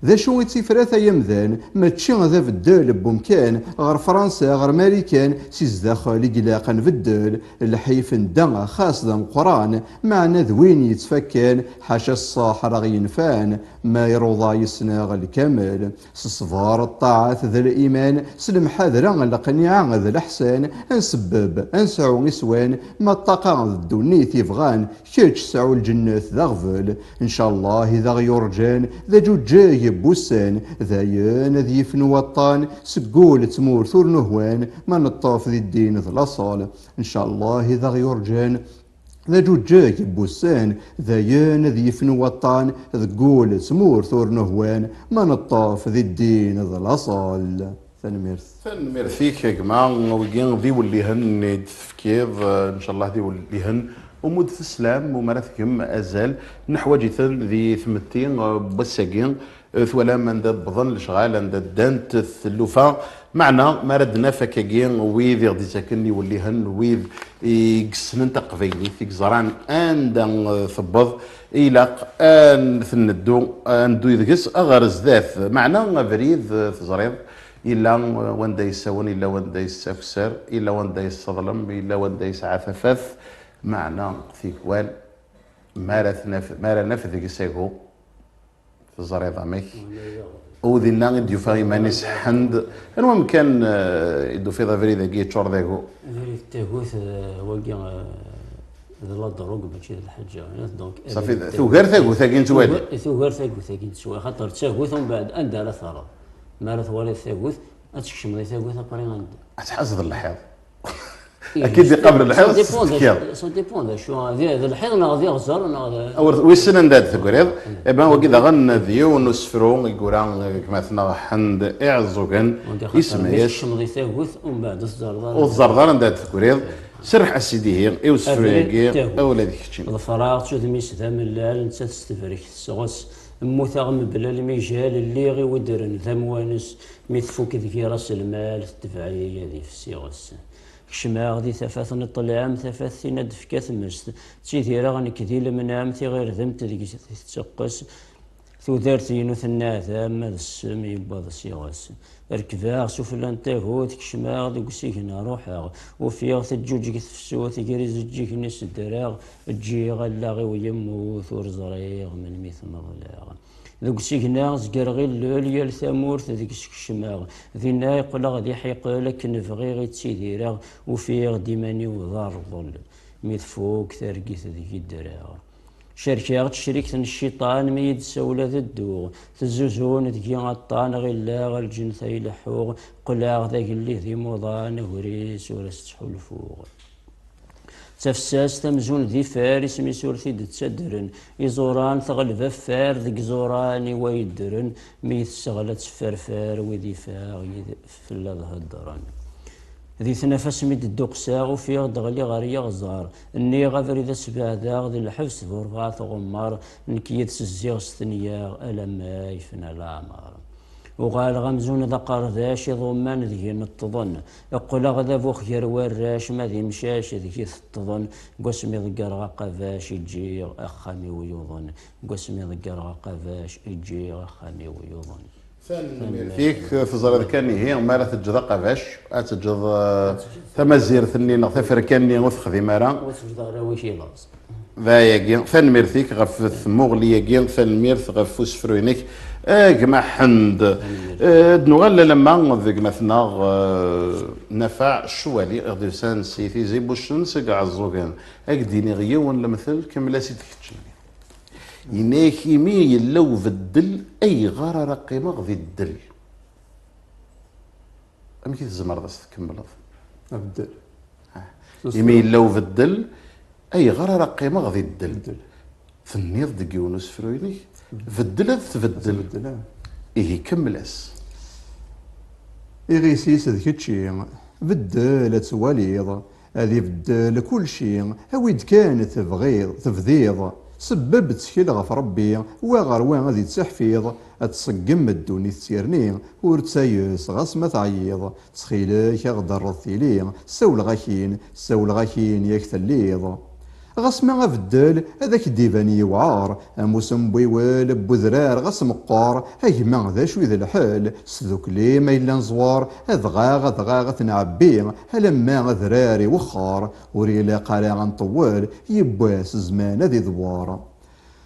D acu i d tifrat ay amdan? Mačči d abeddel n wemkan, ɣer Fransa, ɣer Marikan, si zdaxel i ilaq ad nbeddel. Lḥif n da xas d ameqqran, meɛna d win yettfakkan, ḥaca ṣṣeḥ ara ɣ-yenfan, ma iruḍa yes-neɣ lkamel. S ṣṣber, ṭṭaɛat d liman, s lemḥadra, leqniɛa d leḥsan, ad nsebbeb, ad nesɛu iswan, ma ṭṭaqa d ddunit yebɣan, kečč sɛu lǧennet d aɣbel. Ncallah i d aɣ-yurǧan, d aǧuǧǧeg n wussan, dayen ad yefnu waṭṭan, seg wul d tmurt ur nuhwan, ma neṭṭef di ddin d laṣel. Ncallah i d aɣ-yurǧan, d aǧuǧǧeg n wussan, dayen ad yefnu waṭṭan, deg wul d tmurt ur nuhwan, ma neṭṭef di ddin d laṣel. Tanemmirt. Tanemmirt-ik, a gma. Wigi d iwellihen i d-tefkiḍ, eh, ncallah d iwellihen umi d-teslam, umi ara tgem azal. Neḥwaǧ-iten di tmetti, eh, n wass-agi. Eh, twalam anda wwḍen lecɣal, anda ddant tlufa. Meɛna, mi ara d-naf akkagi wid i ɣ-d-ittaken iwellihen, wid i yessnen taqbaylit, i yeẓran anda, eh, tewweḍ, ilaq ad ten-neddu, ad neddu deg-s ɣer zdat. Meɛna abrid, eh, teẓriḍ, yella, eh, wanda yessawen, yella wanda yessakser, yella wanda yesseḍlem, yella wanda yesɛa tafat. Meɛna tikwal, mi ara t-naf, mi ara naf deg-s agu, teẓriḍ amek. U dinna i d-yufa iman-is Ḥend. Anwa amkan, eh, i d-tufiḍ abrid-agi yeččur d agu? Abrid d tagut, eh, wagi, eh, d la drogue, mačči d lḥaǧa. Donc, safi, abrid d tagut, tugar tagut-agi nettwali. Tugar, tugar tagut-agi nettwali. Xaṭer d tagut, umbeɛd anda ara terreḍ? Mi ara twaliḍ tagut, ad tkecmeḍ i tagut, après anda? Ad tḥazeḍ lḥiḍ. Ih, akka i d-iqabel lḥiḍ, ça dépend d acu, tettekkiḍ. Ça dépend d acu, d, d lḥiḍ neɣ d iɣzer neɣ d... Awer, wissen anda ad tegriḍ. Eh ben, wagi daɣen d yiwen n usefru i yura gma-tneɣ Ḥend Iɛeẓẓugen, wagi xaṭer isem-is. Mi tkeccmeḍ i tagut, umbeɛd ur teẓẓareḍ ara. Ur teẓẓareḍ ara anda ad tegriḍ. Serreḥ a sidi-hi i usefru-agi, abrid d tagut, ula d keččini. Ḍefreɣ-tt, udem-is d amellal, nettat s tebrek tesɣes. Mmuteɣ mebla lmijal, lliɣ i wedren d amwanes, mi tfuk deg-i ras lmal, tetbeɛ-iyi ad ifes iɣes. Kecmeɣ di tafat n ṭṭlam, tafat tin ad d-tefk atmest. Ttidireɣ nekk di lemnam, tiɣirdemt deg-s tetteqqes. Tudert-inu tenneɛdam, ma d ssem yewweḍ s iɣes. Rekbeɣ sufella n tagut, kecmeɣ deg usigna, ruḥeɣ. Ufiɣ teǧǧuǧeg tefsut, gar izeǧǧigen-is ddreɣ. Ǧǧiɣ allaɣ-iw yemmut, ur ẓriɣ melmi t-meḍleɣ. Deg usigna zegreɣ illel, yal tamurt deg-s kecmeɣ. Dinna iqqleɣ d iḥiqel, akken bɣiɣ i ttidireɣ, ufiɣ-d iman-iw d arḍel. Mi tfuk targit deg-i ddreɣ. Cerkeɣ-d tecrikt n cciṭan, mi yi-d-tessawel ad dduɣ. Tezzuzun deg-i aṭṭan, ɣilleɣ lǧennet ay leḥḥuɣ. Qqleɣ d agellid imuḍan, agris ur as-ttḥulfuɣ. D tafessast amzun d ifar, isem-is ur t-id-ttaddren. Iẓuran teɣleb affar, deg iẓuran i wa yeddren, mi yi-tesseɣla ad tefferfer, wid ifaɣ yid fell-a ad heddren. Di tnafa asmi d-dduqseɣ, ufiɣ-d ɣliɣ ɣer yiɣẓer. Nniɣ abrid ad sbeɛdeɣ, d lḥebs d urbaɛ tɣummar, nekk yid-s zziɣ stenyaɣ, alamma yefna leɛmer. Uɣaleɣ amzun d aqerdac, iḍumman deg-i neṭṭḍen. Qqleɣ d abux gar warrac, ma d imcac deg-i teṭṭḍen. Deg wasmi ḍeggreɣ aqabac, i ǧǧiɣ axxam-iw yuḍen. Deg wasmi ḍeggreɣ aqabac, i ǧǧiɣ axxam-iw yuḍen. Tanemmirt-ik. Teẓriḍ kan ihi, mi ara teǧǧeḍ aqabac, ad teǧǧeḍ, eh, tamazirt-nni neɣ taferka-nni ur texdim ara. Ur teǧǧeḍ ara wi k-ilaẓ. D ayagi, tanemmirt-ik ɣef tmuɣli-agi, tanemmirt ɣef usefru-inek, a gma Ḥend. Tanemmirt. Eh, ad nuɣal alamma d gma-tneɣ, eh, Nafaɛ Ccwali, i ɣ-d-yusan si Tizi Buccen seg Ɛeẓẓugen. Ad k-d-iniɣ yiwen lemtel, kemmel-as-id keččini. Yenna-yak, imi yella ubeddel, ayɣer ara qqimeɣ di ddel? Amek i tzemreḍ ad s-tkemmleḍ? Abeddel. Ah. Imi yella ubeddel, ayɣer ara qqimeɣ di ddel? Ddel. Tenniḍ deg yiwen usefru-inek, beddel ad tbeddel. Ad tbeddel, ah. Ihi kemmel-as. Iɣis-is d kečči, beddel ad twaliḍ. Ad ibeddel kulci, awi-d kan tebɣiḍ, tebdiḍ. Sebbeb ttkel ɣef Ṛebbi, wa ɣer wa ad ittiḥfiḍ, ad tṣeggem ddunit d tirni, ur ttayes ɣas ma teɛyiḍ. Ttxil-k, aɣ-d-rreḍ tili, ssawleɣ-ak-in, ssawleɣ-ak-in, yak telliḍ. Ɣas ma abeddel ad ak-d-iban yewɛer, amusem n wiwel n wedrar ɣas meqqer, a gma d acu i d lḥel, s dukli ma yella neẓwer, adɣaɣ, adɣaɣ ad t-nɛebbi, alamma adrar iwexxer, ur ilaq ara ad nṭewwel, yiwwas zzman ad idewwer.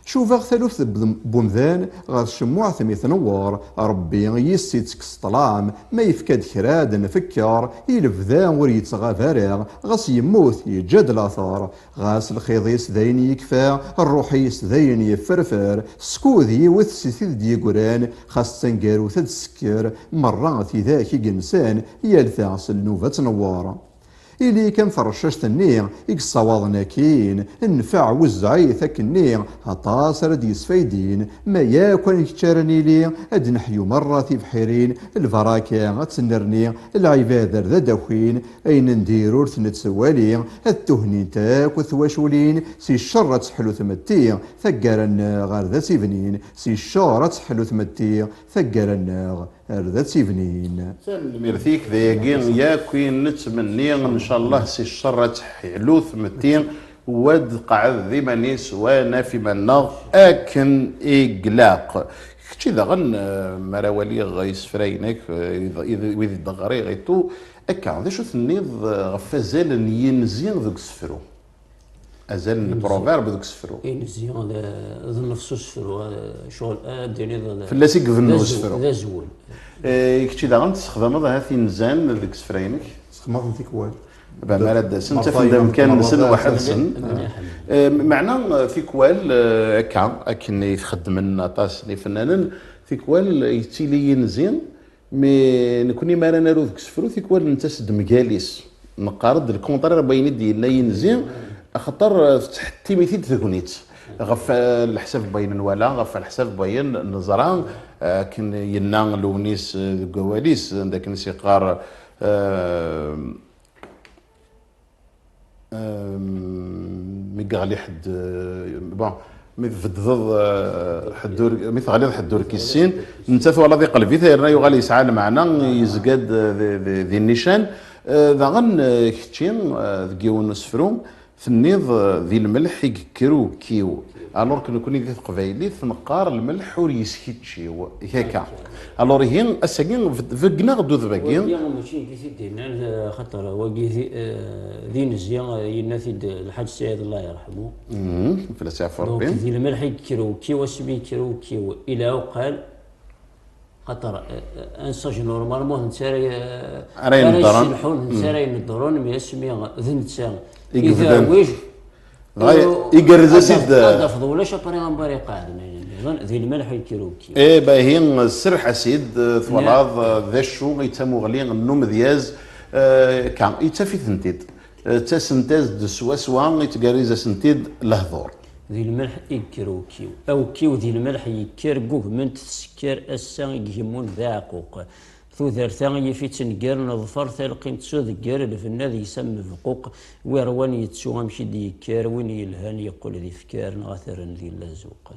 Cubaɣ taluft n wemdan ɣer tcemmuɛt mi tnewwer, Ṛebbi yis-s ittekkes ṭṭlam, ma yefka-d kra ad nfekker, i lebda ur yettɣab ara, ɣas yemmut yeǧǧa-d later. Ɣas lxiḍ-is d ayen yekfa, ṛṛuḥ-is d ayen yefferfer, skud yiwet si tid d-yeggran, xas d taneggarut ad d-tsekker, merra tidak i yensan, yal ta s lnuba ad tnewwer. Ili kan terraccact-nni i yessawaḍen akkin, nnfeɛ wezzeɛ-it akkenni, aṭas ara d-yesfaydin, ma yakk ad nkečč ara nili, ad d-neḥyu merra tibḥirin, lbaraka ad tennerni, lɛibad ar d ad d-akin, ayen n dir ur t-nettwali, ad tuhnint akk twaculin, si ccer ad teḥlu tmetti, taggara-nneɣ ar d ad tt-ibnin, si ccer ad teḥlu tmetti, taggara-nneɣ ar d ad tt-ibnin. Tanemmirt-ik, d ayagi yakk i nettmenni, ncallah si ccer ad teḥlu tmetti, wa d qɛed d iman-is, wa naf iman-nneɣ akken i ilaq. Kečči daɣen, eh, mi ara waliɣ isefra-inek, eh, id-, id-, wid i d-ɣriɣ et tout, akka, d acu tenniḍ, eh, ɣef wazal n yinzi deg usefru? Azal n proverbe deg usefru. Inzi d, d nnefs usefru, eh, ccɣel, eh, ad d-tiniḍ d, fell-as i ibennu d azwu-, usefru. D azwel. Eh, kečči daɣen tessexdameḍ ahat inzan deg isefra-inek? Sexmaḍen tikwal. Ba, mi ara d-asen, ttafen-d amkan-nsen waḥed-sen. Eh, meɛna, eh, tikwal, eh, akka, akken i t-xeddmen aṭas n yifennanen, tikwal yettili yinzi, mi nekni mi ara naru deg usefru, tikwal nettas-d mgal-is. Neqqar-d le contraire n wayen i d-yenna yinzi, axaṭer, eh, tettḥettim-it-id tegnit. Ɣef, eh, leḥsab n wayen nwala, ɣef leḥsab n wayen neẓra, eh, akken yenna Lewnis, eh, deg wawal-is, anda akken i s-yeqqar, eh, Ehm, mi yeɣli ḥedd, eh, bon, mi tbeddeḍ, eh, ḥedd ur, mi teɣliḍ ḥedd ur k-issin, netta twalaḍ iqleb-it, yerna yuɣal yesɛa lmeɛna, yezga-d, eh, di, di, di nnican. Eh, daɣen, eh, kečči, eh, deg yiwen n usefru, tenniḍ, eh, di lmelḥ i yekker uwekkiw. Alors que nekni di teqbaylit neqqar lmelḥ ur yeskiččiw, akka. Alors ihi, ass-agi, beg-, begneɣ-d udeb-agi. Wagi mačči nekk i t-id-yennan, eh, xaṭer wagi di, eh, d inzi, eh, yenna-t-id Lḥaǧ Saɛid, Allah yerḥmu. Mhm, fell-as yeɛfu Rebbi. Donc, di lmelḥ i yekker uwekkiw, asmi yekker uwekkiw, ila uqal, xaṭer, eh, eh, un sage normalement, d netta ara, eh, ara ineḍḍren. Ara yesselḥun, d netta ara ineḍḍren, mais asmi d netta i yebdan. Igerrez-as-id. Ad tafeḍ ulac après un bar iqeɛden, ayen nniḍen, di lmelḥ i yekker uwekkiw. Eh, bahi, serreḥ-as-id, twalaḍ, eh, d acu i d tamuɣli n umedyaz, eh, ka, yettaf-itent-id. Eh, ttasent-as-d swaswa, yettgerriz-asent-id lehdur. Di lmelḥ i yekker uwekkiw. Awekkiw di lmelḥ yekker, ggugment tsekker, ass-a i igemmun d aɛquq. Tudert-a yif-itt nnger, neḍfer talqimt s udegger, lbenna deg-s am mebquq, wi ṛwan yettu amek i d-yekker, win yelhan yeqqel d ifker, neɣ ad t-rren di llazuq.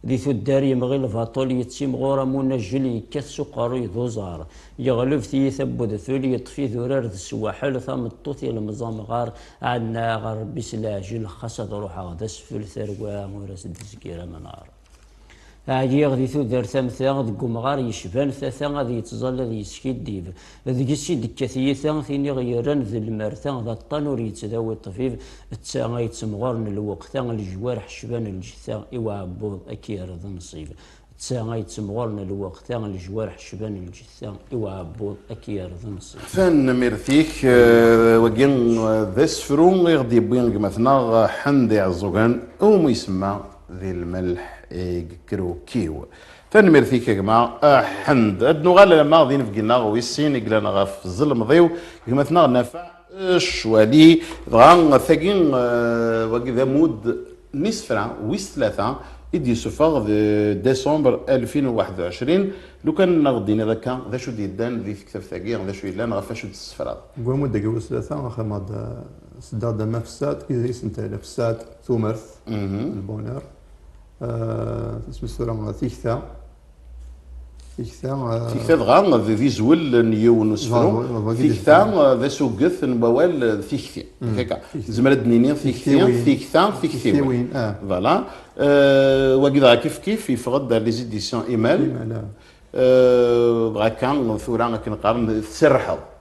Di tuddar yemɣi lbaṭel, yettimɣur am unajjel, yekkat s uqerruy d uẓar, yeɣleb tiyita n wedfel, yeṭṭef idurar d swaḥel, tameṭṭut ilemẓ amɣar, ɛennaɣ a Ṛebbi s leɛjel, xas ad ruḥeɣ d asfel, tarwa ur as-d-tezgir amenɣar. Ɛyiɣ di tudert am ta, deg umɣar yecban tata, ad yettẓalla ad yeskiddib. Deg-s i d-tekka tyita, tin i ɣ-yerran d lmerta, d aṭṭan ur yettdawi ṭṭbib, d ta ay yettemɣuren lweqt-a, lejwarḥ cban lǧetta, i uɛebbuḍ ad k-yerr d nnṣib. D ta ay yettemɣuren lweqt-a, lejwarḥ cban lǧetta, i uɛebbuḍ ad k-yerr d nnṣib. Tanemmirt-ik, eh, wagi, eh, d asefru i ɣ-d-yewwi gma-tneɣ, eh, Ḥend Iɛeẓẓugen, umi isemma Di lmelḥ i yekker uwekkiw. Tanemmirt-ik a gma Ḥend. Ad nuɣal alamma d inebgi-nneɣ wis sin i yellan ɣef ẓelmeḍ-iw, gma-tneɣ Nafa Ccwali. Dɣa tagi, eh, wagi d amud n isefra wis tlata i d-yessufeɣ di décembre alfin u waḥed u ɛecrin. Lukan ad ɣ-d-tiniḍ akka, d acu d-yeddan di tektabt-agi, d acu yellan, ɣef wacu d-tessefraḍ? Deg wamud-agi wis tlata, axxam-a d Seddaɣ-d ama Fessad, i d isem n tala, Fessad, tumert, le bonheur. Euh, isem-is tura Tikta. Tikta, euh, Tikta dɣa d, d izwel n yiwen n usefru. Bravo, bravo, Tikta, euh, d asuget n wawal, euh, tikti. Akka. Nezmer ad d-nini tikti, Tiktiwin. Tikta, tiktiwin. Tiktiwin, ah. Voilà. Euh, wagi dɣa kif kif yeffeɣ-d ar les éditions Imal. Imal, ah. Euh, dɣa akka tura akken qqaren tserrḥeḍ.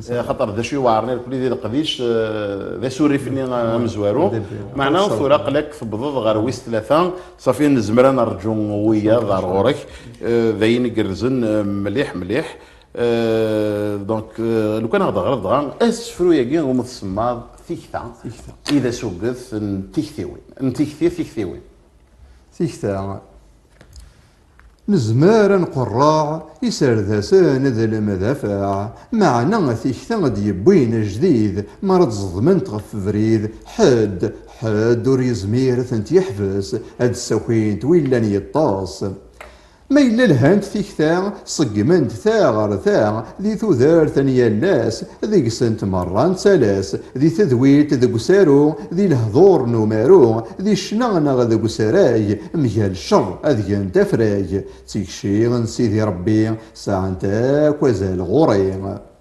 Eh, xaṭer d acu iweɛren irkelli di leqdic, eh, d asurif-nni amezwaru. Meɛna tura aql-ak tewwḍeḍ ɣer wis tlata, ṣafi nezmer ad nerǧu wiyaḍ ar ɣur-k. Eh, d ayen igerrzen, eh, mliḥ mliḥ. Eh, donc, eh, lukan ad ɣ-d-teɣreḍ dɣa asefru-agi umi tsemmaḍ Tikta, i d asuget n tiktiwin, n tikti tiktiwin. Tikta. Nezmer ad nqerreɛ iserdasen d lemdafaɛ, meɛna tikta d-yewwin ajdid mi ara d-ẓedment ɣef ubrid, ḥedd, ḥedd ur yezmir ad tent-yeḥbes, ad d-ssakint wi llan yeṭṭes. Ma yella lhant tikta, ṣeggment ta ɣer ta, di tudert n yal ass, deg-sent merra nettalas, di tedwilt, deg usaru, di lehdur n umaru, di ccna neɣ deg usarag, mgal ccer ad gent afrag. D tikci n Sidi Rebbi, sɛant akk azal ɣur-i.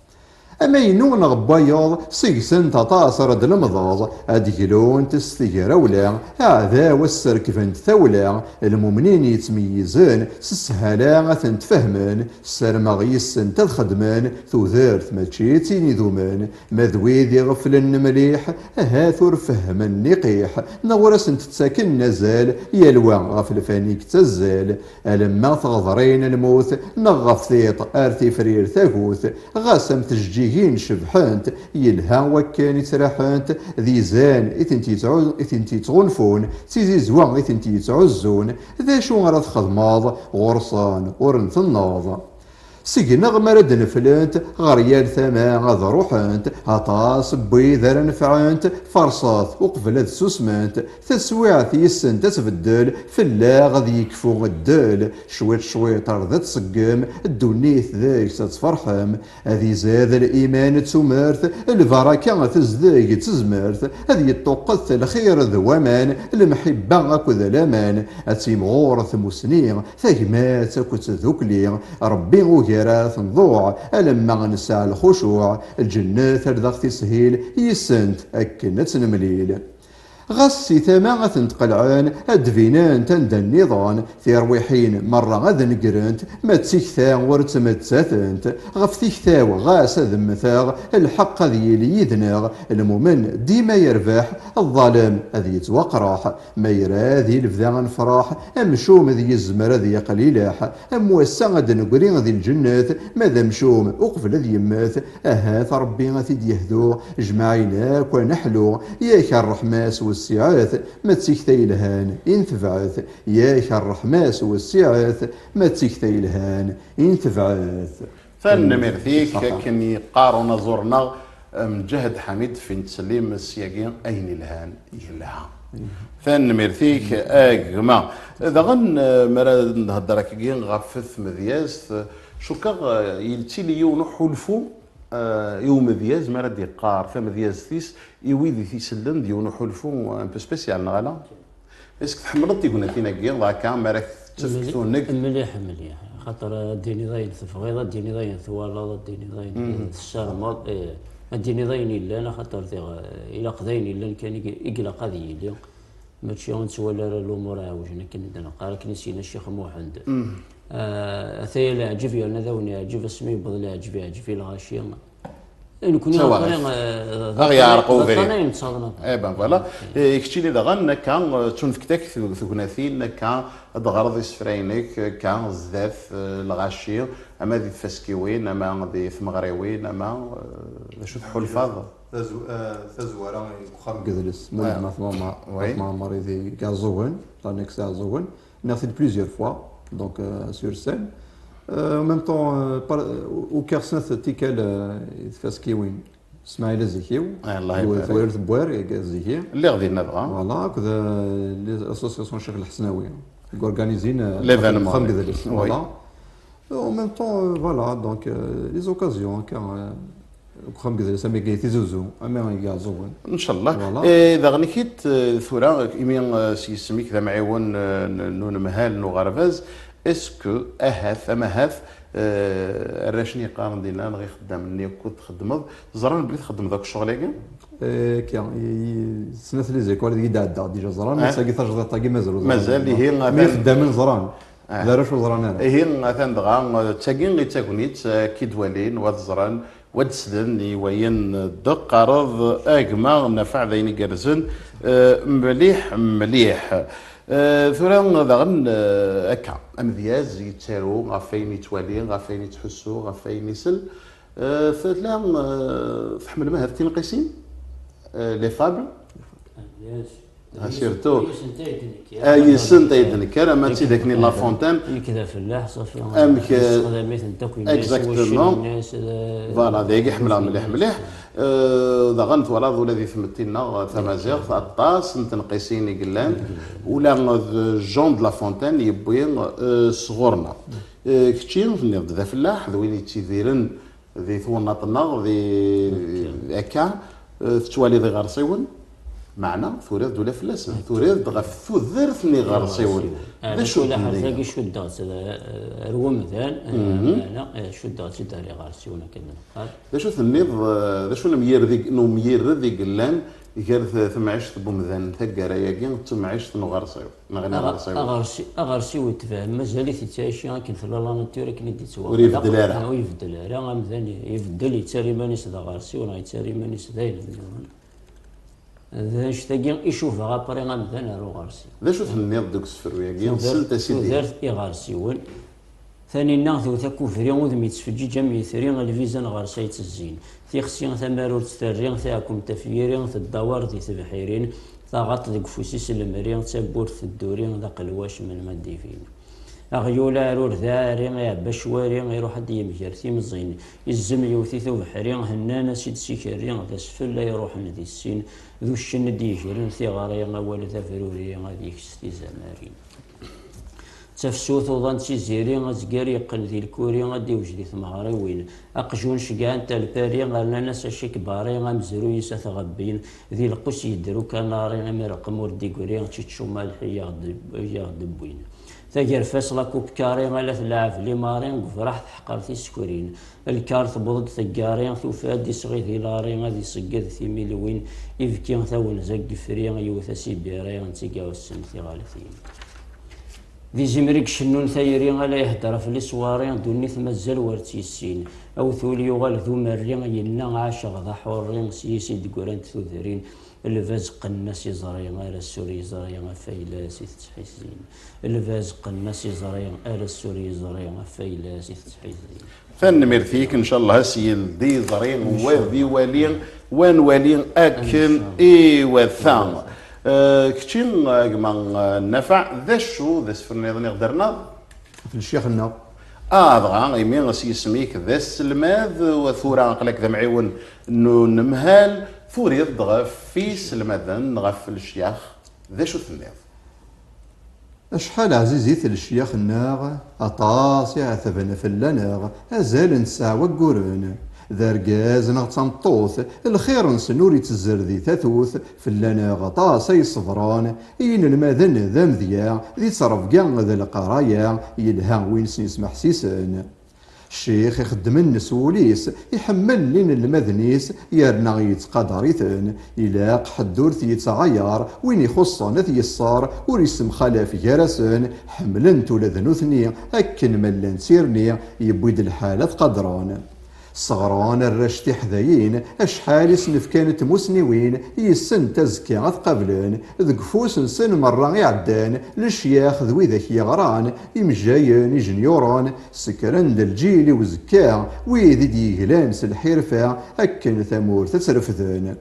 Amaynu neɣ n wayeḍ, seg-sent aṭas ara d-lemdeḍ, ad d-glunt s tegrawla, aɛdaw ad sserkbent tawla, lmumnin yettmeyyizen, s sshala ad tent-fehmen, ssarmeɣ yis-sent ad xedmen, tudert mačči d tin idumen, ma d wid iɣeflen mliḥ, ahat ur fehmen niqiḥ, neɣ ur asent-ttaken azal, yal wa ɣef lfani yettazzal, alamma tɣedrin lmut, neɣ ɣef tiṭ ar tifrir tagut, ɣas am tjeǧǧigin cebḥent, yelha wakken i ttraḥent, d izan i tent-yettɛu-, i tent-yettɣunfun, d tizizwa i tent-yettɛuzzun, d acu ara txedmeḍ ɣur-sen ur ntenneḍ? Seg-neɣ mi ara d-neflent, ɣer yal tama ad ruḥent, aṭas n wid ara nefɛent, farṣet uqbel ad susment, taswiɛt yis-sent ad tbeddel, fell-aɣ ad yekfu ddel, cwiṭ cwiṭ ar d ad tṣeggem, ddunit deg-s ad tferḥem, ad izad liman d tumert, lbaraka tezdeg d tezmert, ad yeṭṭuqqet lxir d waman, lemḥibba akked laman, ad timɣur tmusni, tagmat akked tdukli, Rebbi ugar ad tenḍuɛ, alamma nesɛa lxucuɛ, lǧennet ar d aɣ-tishil, yis-sent akken ad tt-nemlil. Ɣas si tama ad tent-qelɛen, ad d-binent anda nniḍen, tirwiḥin merra ad negrent, ma d tikta ur ttmettatent. Ɣef tikta-w ɣas ad mmteɣ, lḥeqq ad yili yid-neɣ, lmumen dima yerbeḥ, ḍḍalem ad yettwaqreḥ. Ma ira di lebda ad nefreḥ, amcum ad yezmer ad yeqqel ilaḥ. Am wass-a ad d-negri di lǧennet, ma d amcum uqbel ad yemmet, ahat Rebbi ad t-id-yehdu, jmaɛin akk ad neḥlu, yak ṛṛeḥma-s wessiɛet, ma d tikta yelhan i netbeɛt, yak ṛṛeḥma-s wessiɛet, ma d tikta yelhan i netbeɛt. Tanemmirt-ik, akken yeqqar unaẓur-nneɣ, Mǧahed Ḥamid, fi nettsellim s yagi ayen ilhan yelha. Tanemmirt-ik a gma. Daɣen, eh, mi ara nhedder akkagi ɣef tmedyazt, eh, cukkeɣ, eh, yettili yiwen uḥulfu, eh, i umedyaz mi ara d-yeqqar tamedyazt-is i wid i t-isellen, d yiwen uḥulfu un peu spécial, neɣ ala? Est-ce que tḥemmleḍ tignatin-agi, dɣa akka, mi ara k-tefk tunegt? Mliḥ, mliḥ. Axaṭer ad d-tiniḍ ayen tebɣiḍ, ad d-tiniḍ ayen twalaḍ, ad d-tiniḍ ayen tessarmeḍ, eh, ad d-tiniḍ ayen yellan, axaṭer diɣ, eh, ilaq d ayen yellan kan i i ilaq ad yili. Mačči ur nettwali ara lumuṛ ɛewjen akken i d-neqqar, akken i s-yenna Ccix Muḥend. Eh, ataya leɛǧeb yerna ad awen-yeɛǧeb, asmi yewweḍ leɛǧeb, yeɛǧeb i lɣaci. Nekkni aql-i, eh, aɣ yeɛreq ubrid. Aṭṭan ay nettaḍen. Eh ben voilà. Eh, keččini daɣen akka, eh, ttunefkt-ak teg-, tegnatin akka, ad d-teɣreḍ isefra-inek akka zdat, eh, lɣaci, ama di tfaskiwin, ama di tmeɣriwin, ama, eh, d acu tḥulfaḍ? Tazu-, eh, tazwara deg uxxam n yedles, Mulud At Mɛemmer, oui. At Mɛemmer i di Iɛeẓẓugen, l'annexe Iɛeẓẓugen. Nniɣ-t-id plusieurs fois, donc, euh, sur scène. Euh, en même temps, euh, par, euh, ukiɣ snat tikkal, euh, i tfaskiwin. Smaɛil Azikiw, Allah ibarik. Twalert n Bwar, zik-i. Lliɣ dinna dɣa. Voilà, akked, euh, l'association Ccix Lḥesnawi, i organizin, euh, L'événement. Uxxam n yedles, Oui. Voilà. En même temps, euh, voilà, donc, euh, les occasions, car, euh, Deg uxxam deg Idres, am i Tizuzu, am i Iɛeẓẓugen. Ncallah. Voilà. Eh, daɣen kit, eh, tura, imi, eh, s yisem-ik d amɛiwen, eh, n, n unemhal n uɣerbaz, est-ce que ahat, amahat, eh, arrac-nni yeqqaren dinna, neɣ ixeddamen-nni akk txeddmeḍ, ẓran belli txeddmeḍ akk ccɣel-agi? Eh, akka, i, i, snat les écoles deg i d-ɛeddaɣ, déjà ẓran, eh, ass-agi tajdiṭ-agi mazal ur ẓran. Mazal, ihi, mi atan xeddamen ẓran. Ah. D arrac ur ẓran ara. Ihi, atan dɣa, d tagi i d tagnit, eh, k-id-walin, wa t-ẓran, wa d-slen i wayen d-teqqareḍ, a gma Nafeɛ, d ayen igerrzen, eh, mliḥ, mliḥ. Eh, tura daɣen, eh, akka, amedyaz yettaru ɣef wayen yettwali, ɣef wayen yettḥussu, ɣef wayen isel. Eh, tella, eh, tḥemmlem ahat tinqisin? Eh, les fables? Yes. Ah, surtout. Yis-, yis-, yis-, ah, yis-, yis-, ay d-nekker, ama d tidak-nni La Fontaine. Yekda fell-aɣ, ṣafi. Amek, eh, nessexdam-itent akk, exactement. Voilà, d ayagi ḥemmleɣ mliḥ, mliḥ. Eh, daɣen twalaḍ ula di tmetti-nneɣ tamaziɣt, aṭas n tenqisin i yellan. Ula d Jean de La Fontaine yewwi, eh, sɣur-neɣ. Eh, kečči tenniḍ-d d afellaḥ, d win yettidiren di twennaḍt-nneɣ, di, akka, eh, tettwaliḍ iɣersiwen, meɛna turiḍ-d ula fell-asen, turiḍ-d ɣef tudert n iɣersiwen. D acu tenniḍ? Tagi cuddeɣ-tt, eh, ar wemdan, eh, meɛna, eh, cuddeɣ-tt-id ar iɣersiwen akken d-neqqar. D acu tenniḍ, eh, d acu n umyired i, n umyired i yellan gar t-, temɛict n wemdan taggara-agi d temɛict n uɣersiw? Neɣ n aɣersiw. Aɣersi-, aɣersiw itbeɛ, mazal-it yettɛici akken tella la nature, akken i d-yettwaxlaq. Ur ibeddel ara. Ur ibeddel ara, amdan i-, ibeddel, yettarra iman-is d aɣersiw, neɣ yettarra iman-is d ayen nniḍen. D anect-agi i cubaɣ après amdan ar uɣersiw. D acu tenniḍ deg usefru-agi? Tudert, nsent-as i tudert iɣersiwen. Taninna tewwet akubri, udem yettfeǧǧiǧ am yetri, lbizan ɣer-s ay ttezzin. Tixsi tamarurt terri, taɛkumt af yiri, teddawar di tebḥirin, taɣaṭ deg ufus-is lemri, tawwurt tedduri, d aqelwac melmi ad d-ibin. Aɣyul aɛrur d aɛerri, iɛebba ccwari, iruḥ ad d-yemger timẓin. Izzem yewwet-it ubeḥri, hennan-as-id s ikerri, d asfel ay iruḥen di sin, d uccen i d-yegren tiɣri, awal d abruri, ad yekkes tizamarin. D tafsut uḍan d tiziri, azger yeqqen di lkuri, ad d-iwjed i tmeɣriwin. Aqjun ceggɛen-t ar lpari, rnan-as acikbari, amezruy-is ad t-ɣebbin. Di lqus yedder ukanari, imi rqem ur d-igri, ččeččuma lḥi i aɣ-d-, i aɣ-d-wwin. Tagerfa-s la coupe carrée, ala tlaɛeb limari, deg ubraḥ teḥqer tisekrin. Lkar tewweḍ-d teggari, tufa-d isɣi di lari, ad iṣegged timilwin, ibki tawenza n yifri, yewwet asibiri, d tigaɛusin tiɣaltin. D izimer i icennun tayri, ala ihedder ɣef leswari, ddunit mazal wer tt-yessin. Awtul yuɣal d umerri, yenna ɛaceɣ d aḥurri, s yis i d-ggrant tudrin. Lbaz qqnen-as iẓri, ar ass ur yeẓri, ɣef ayla-s i tettḥizzin. Lbaz qqnen-as iẓri, ar ass ur yeẓri, ɣef ayla-s i tettḥizzin. Tanemmirt-ik, ncallah ad s-yeldi iẓri, wa d iwali, wa nwali akken iwata. Eh, kečči, a gma, eh, Nafeɛ, d acu d asefru nniḍen i ɣ-d-ternaḍ? Ɣef lecyax-nneɣ. Ah, dɣa, imi s yisem-ik d aselmad, wa tura aql-ak d amɛiwen n unemhal, turiḍ-d ɣef iselmaden, ɣef lecyax, d acu tenniḍ? Acḥal ɛzizit lecyax-nneɣ, aṭas i ɛetben fell-aneɣ, azal n tesɛa wagguren. D argaz neɣ d tameṭṭut, lxir-nsen ur itezzer di tatut, fell-aneɣ aṭas ay ṣebren. I yinelmaden d amedya, di ttrebga d leqraya, yelha win sen-ismeḥsisen. Ccix ixeddmen s wul-is, iḥemmel inelmaden-is, yerna yettqadar-iten. Ilaq ḥedd ur t-yettɛayar, win ixuṣṣen ad t-yeṣṣer, ur yessemxalaf gar-asen, ḥemmlen-t ula d nutni, akken ma llan d tirni, yewwi-d lḥal ad t-qadren. Sseɣren arrac tiḥdayin, acḥal i sen-fkan n tmusniwin, yes-sent azekka ad t-qablen, deg ufus-nsen merra iɛeddan, lecyax d widak yeɣran, imejjayen, ijenyuren, sekren-d lǧil i uzekka, wid i d-yeglan s lḥirfa, akken tamurt ad tt-refden.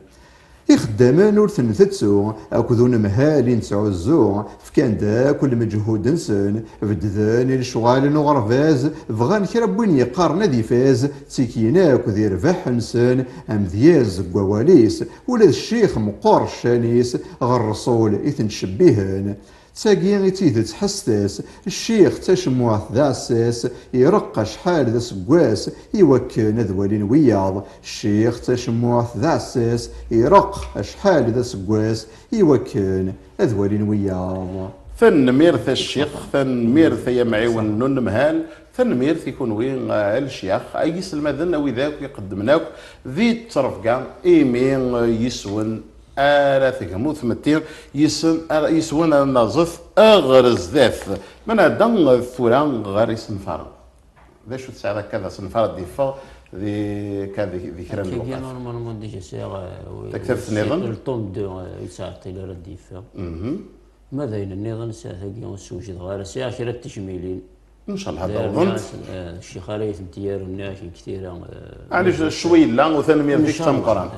Ixeddamen ur ten-tettu, akked unemhal i nettɛuzzu, fkan-d akk lmeǧhud-nsen, bedden i lecɣal n uɣerbaz, bɣan kra n win yeqqaren ad ifaz, ttikyin akk di rrbeḥ-nsen, amedyaz deg wawal-is, ula d ccix meqqer ccan-is, ɣer Ṛṛsul i ten-ttcebbihen. D tagi i d tidet ḥesset-as, ccix d tacemmuɛt d aɛessas, ireqq acḥal d aseggas, iwakken ad walin wiyaḍ. Ccix d tacemmuɛt d aɛessas, ireqq acḥal d aseggas, iwakken ad walin wiyaḍ. Tanemmirt a ccix, tanemmirt ay amɛiwen n unemhal, tanemmirt i kunwi, a lecyax, ay iselmaden, a wid akk iqeddmen akk di ttrebga, imi, eh, yis-wen ara tegmu tmetti, yis-, ara, yis-wen ara naẓet ɣer zdat. Ma nɛedda tura ɣer isenfaren. D acu tesɛiḍ akka d asenfar ad d-yeffeɣ di, akka di, di kra n Akkagi lewqat? Normalement déjà sɛiɣ, euh, oui, Taktabt nniḍen? Le tome deux, euh, ur yettɛeṭṭil ara ad d-yeffeɣ. Mhm. Ma d ayen nniḍen sɛiɣ tagi ur ssewjdeɣ ara, sɛiɣ kra n tejmilin. Ncallah ad d-awḍent. Eh, ccix ara yi-tent-yarun, nniɣ-ak deg tira, eh, Ɛni ccwi yella, u tanemmirt-ik d tameqqrant.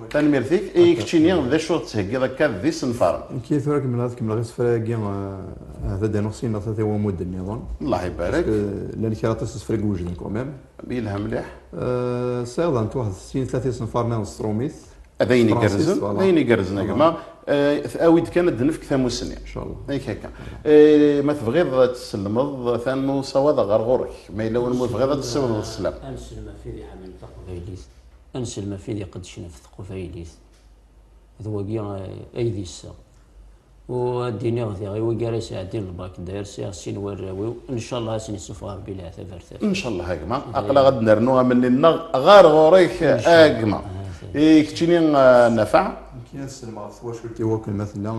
Tanemmirt-ik. I keččini, d acu tettheggiḍ akka d isenfaren? Nekki tura kemmleɣ, ad kemmleɣ isefra-agi, eh, ahat ad d-anuɣ sin neɣ tlata n wammud nniḍen. Allah ibarek. Parce que llan kra aṭas isefra i iwejden quand même. Yelha mliḥ. Eh, sɛiɣ daɣen waḥed sin tlata isenfaren-nniḍen s trumit. D ayen igerrzen, d ayen igerrzen, a gma. Eh, awi-d kan ad d-nefk tamussni. Inchallah. Yak akka. Eh, ma tebɣiḍ ad tselmeḍ, atan usawaḍ ɣer ɣur-k. Ma yella win ma tebɣiḍ ad tessiwḍeḍ sslam. Ad nselm ɣef wid iḥemmlen taqbaylit. Ad nselm ɣef wid iqeddcen ɣef teqbaylit. D wagi, eh, ay d iseɣ. U ad d-iniɣ diɣ i wigi ara yesɛeddin lbak, d ayer sɛiɣ sin warraw-iw, ncallah ad sen-isuffeɣ Rebbi leɛtab ar tafat. Ncallah a gma, aql-aɣ ad nernu amenni-nneɣ ɣer ɣur-k a gma. I keččini a Nafeɛ? Nekk ad selmeɣ ɣef twacult i wakken ma tella,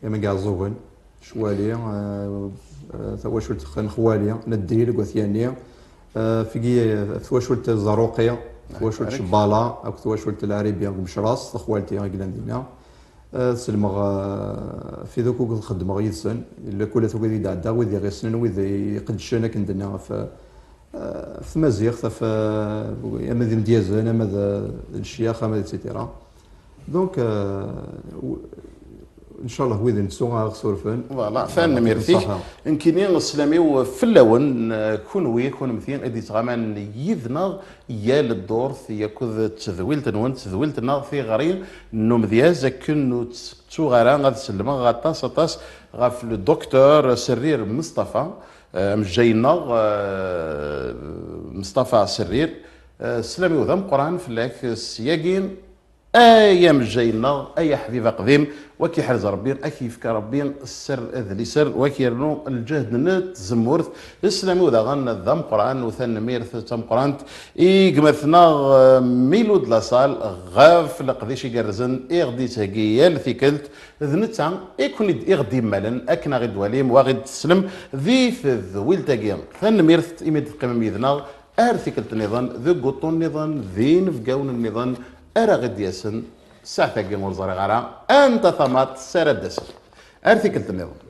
eh, imi Iɛeẓẓugen, Cwali, eh, eh, tawacult n Xwali, Neddil, deg At Yanni, eh, figi, eh, twacult Ẓerruqi, twacult Cebbala, akked twacult Lɛaribi deg Mecras, taxwalti i yellan dinna. Eh, selmeɣ, eh, ɣef wid akk i xeddmeɣ yid-sen, yella kul tugad i d-ɛeddaɣ, wid i ɣ-yessnen, wid iqeddcen akken d-nniɣ ɣef, eh, ɣef tmaziɣt, ɣef, eh, ama d imedyazen, ama d, d lecyax, ama d et cetera. Donc, eh, w-, ncallah wid nettu ad ɣ-surfen. Voilà, tanemmirt-ik. Nekkini sslam-iw fell-awen, eh, kunwi, kunemti i d-yettɣaman yid-neɣ yal ddurt, akked tedwilt-nwen, tedwilt-nneɣ tiɣri n umedyaz, akken ur ttuɣ ara ad sellmeɣ aṭas, aṭas ɣef le docteur Serrir Meṣṭafa, eh, amejjay-nneɣ, eh, Meṣṭafa Serrir. Eh, sslam-iw d ameqqran fell-ak, syagi, ay amejjay-nneɣ, ay aḥbib aqdim, wa k-iḥrez Rebbi, ad k-yefk Rebbi sser d liser, wa k-yernu lǧehd n tzemmurt. Sslam-iw daɣen d ameqqran, u tanemmirt d tameqqrant i gma-tneɣ, eh, Milo de la Salle ɣef leqdic igerrzen i ɣ-d-yettheggi yal tikkelt. D netta i ken-id-, i ɣ-d-yemmalen akken a ɣ-id-twalim, wa ɣ-id-teslem di tedwilt-agi. Tanemmirt imi d-teqqimem yid-neɣ. Ar tikkelt nniḍen, deg uṭṭun nniḍen, d inebgawen nniḍen ara ɣ-id-yasen ssaɛt-agi, ur ẓriɣ ara anta tamaṭ s ara d-asen. Ar tikkelt nniḍen.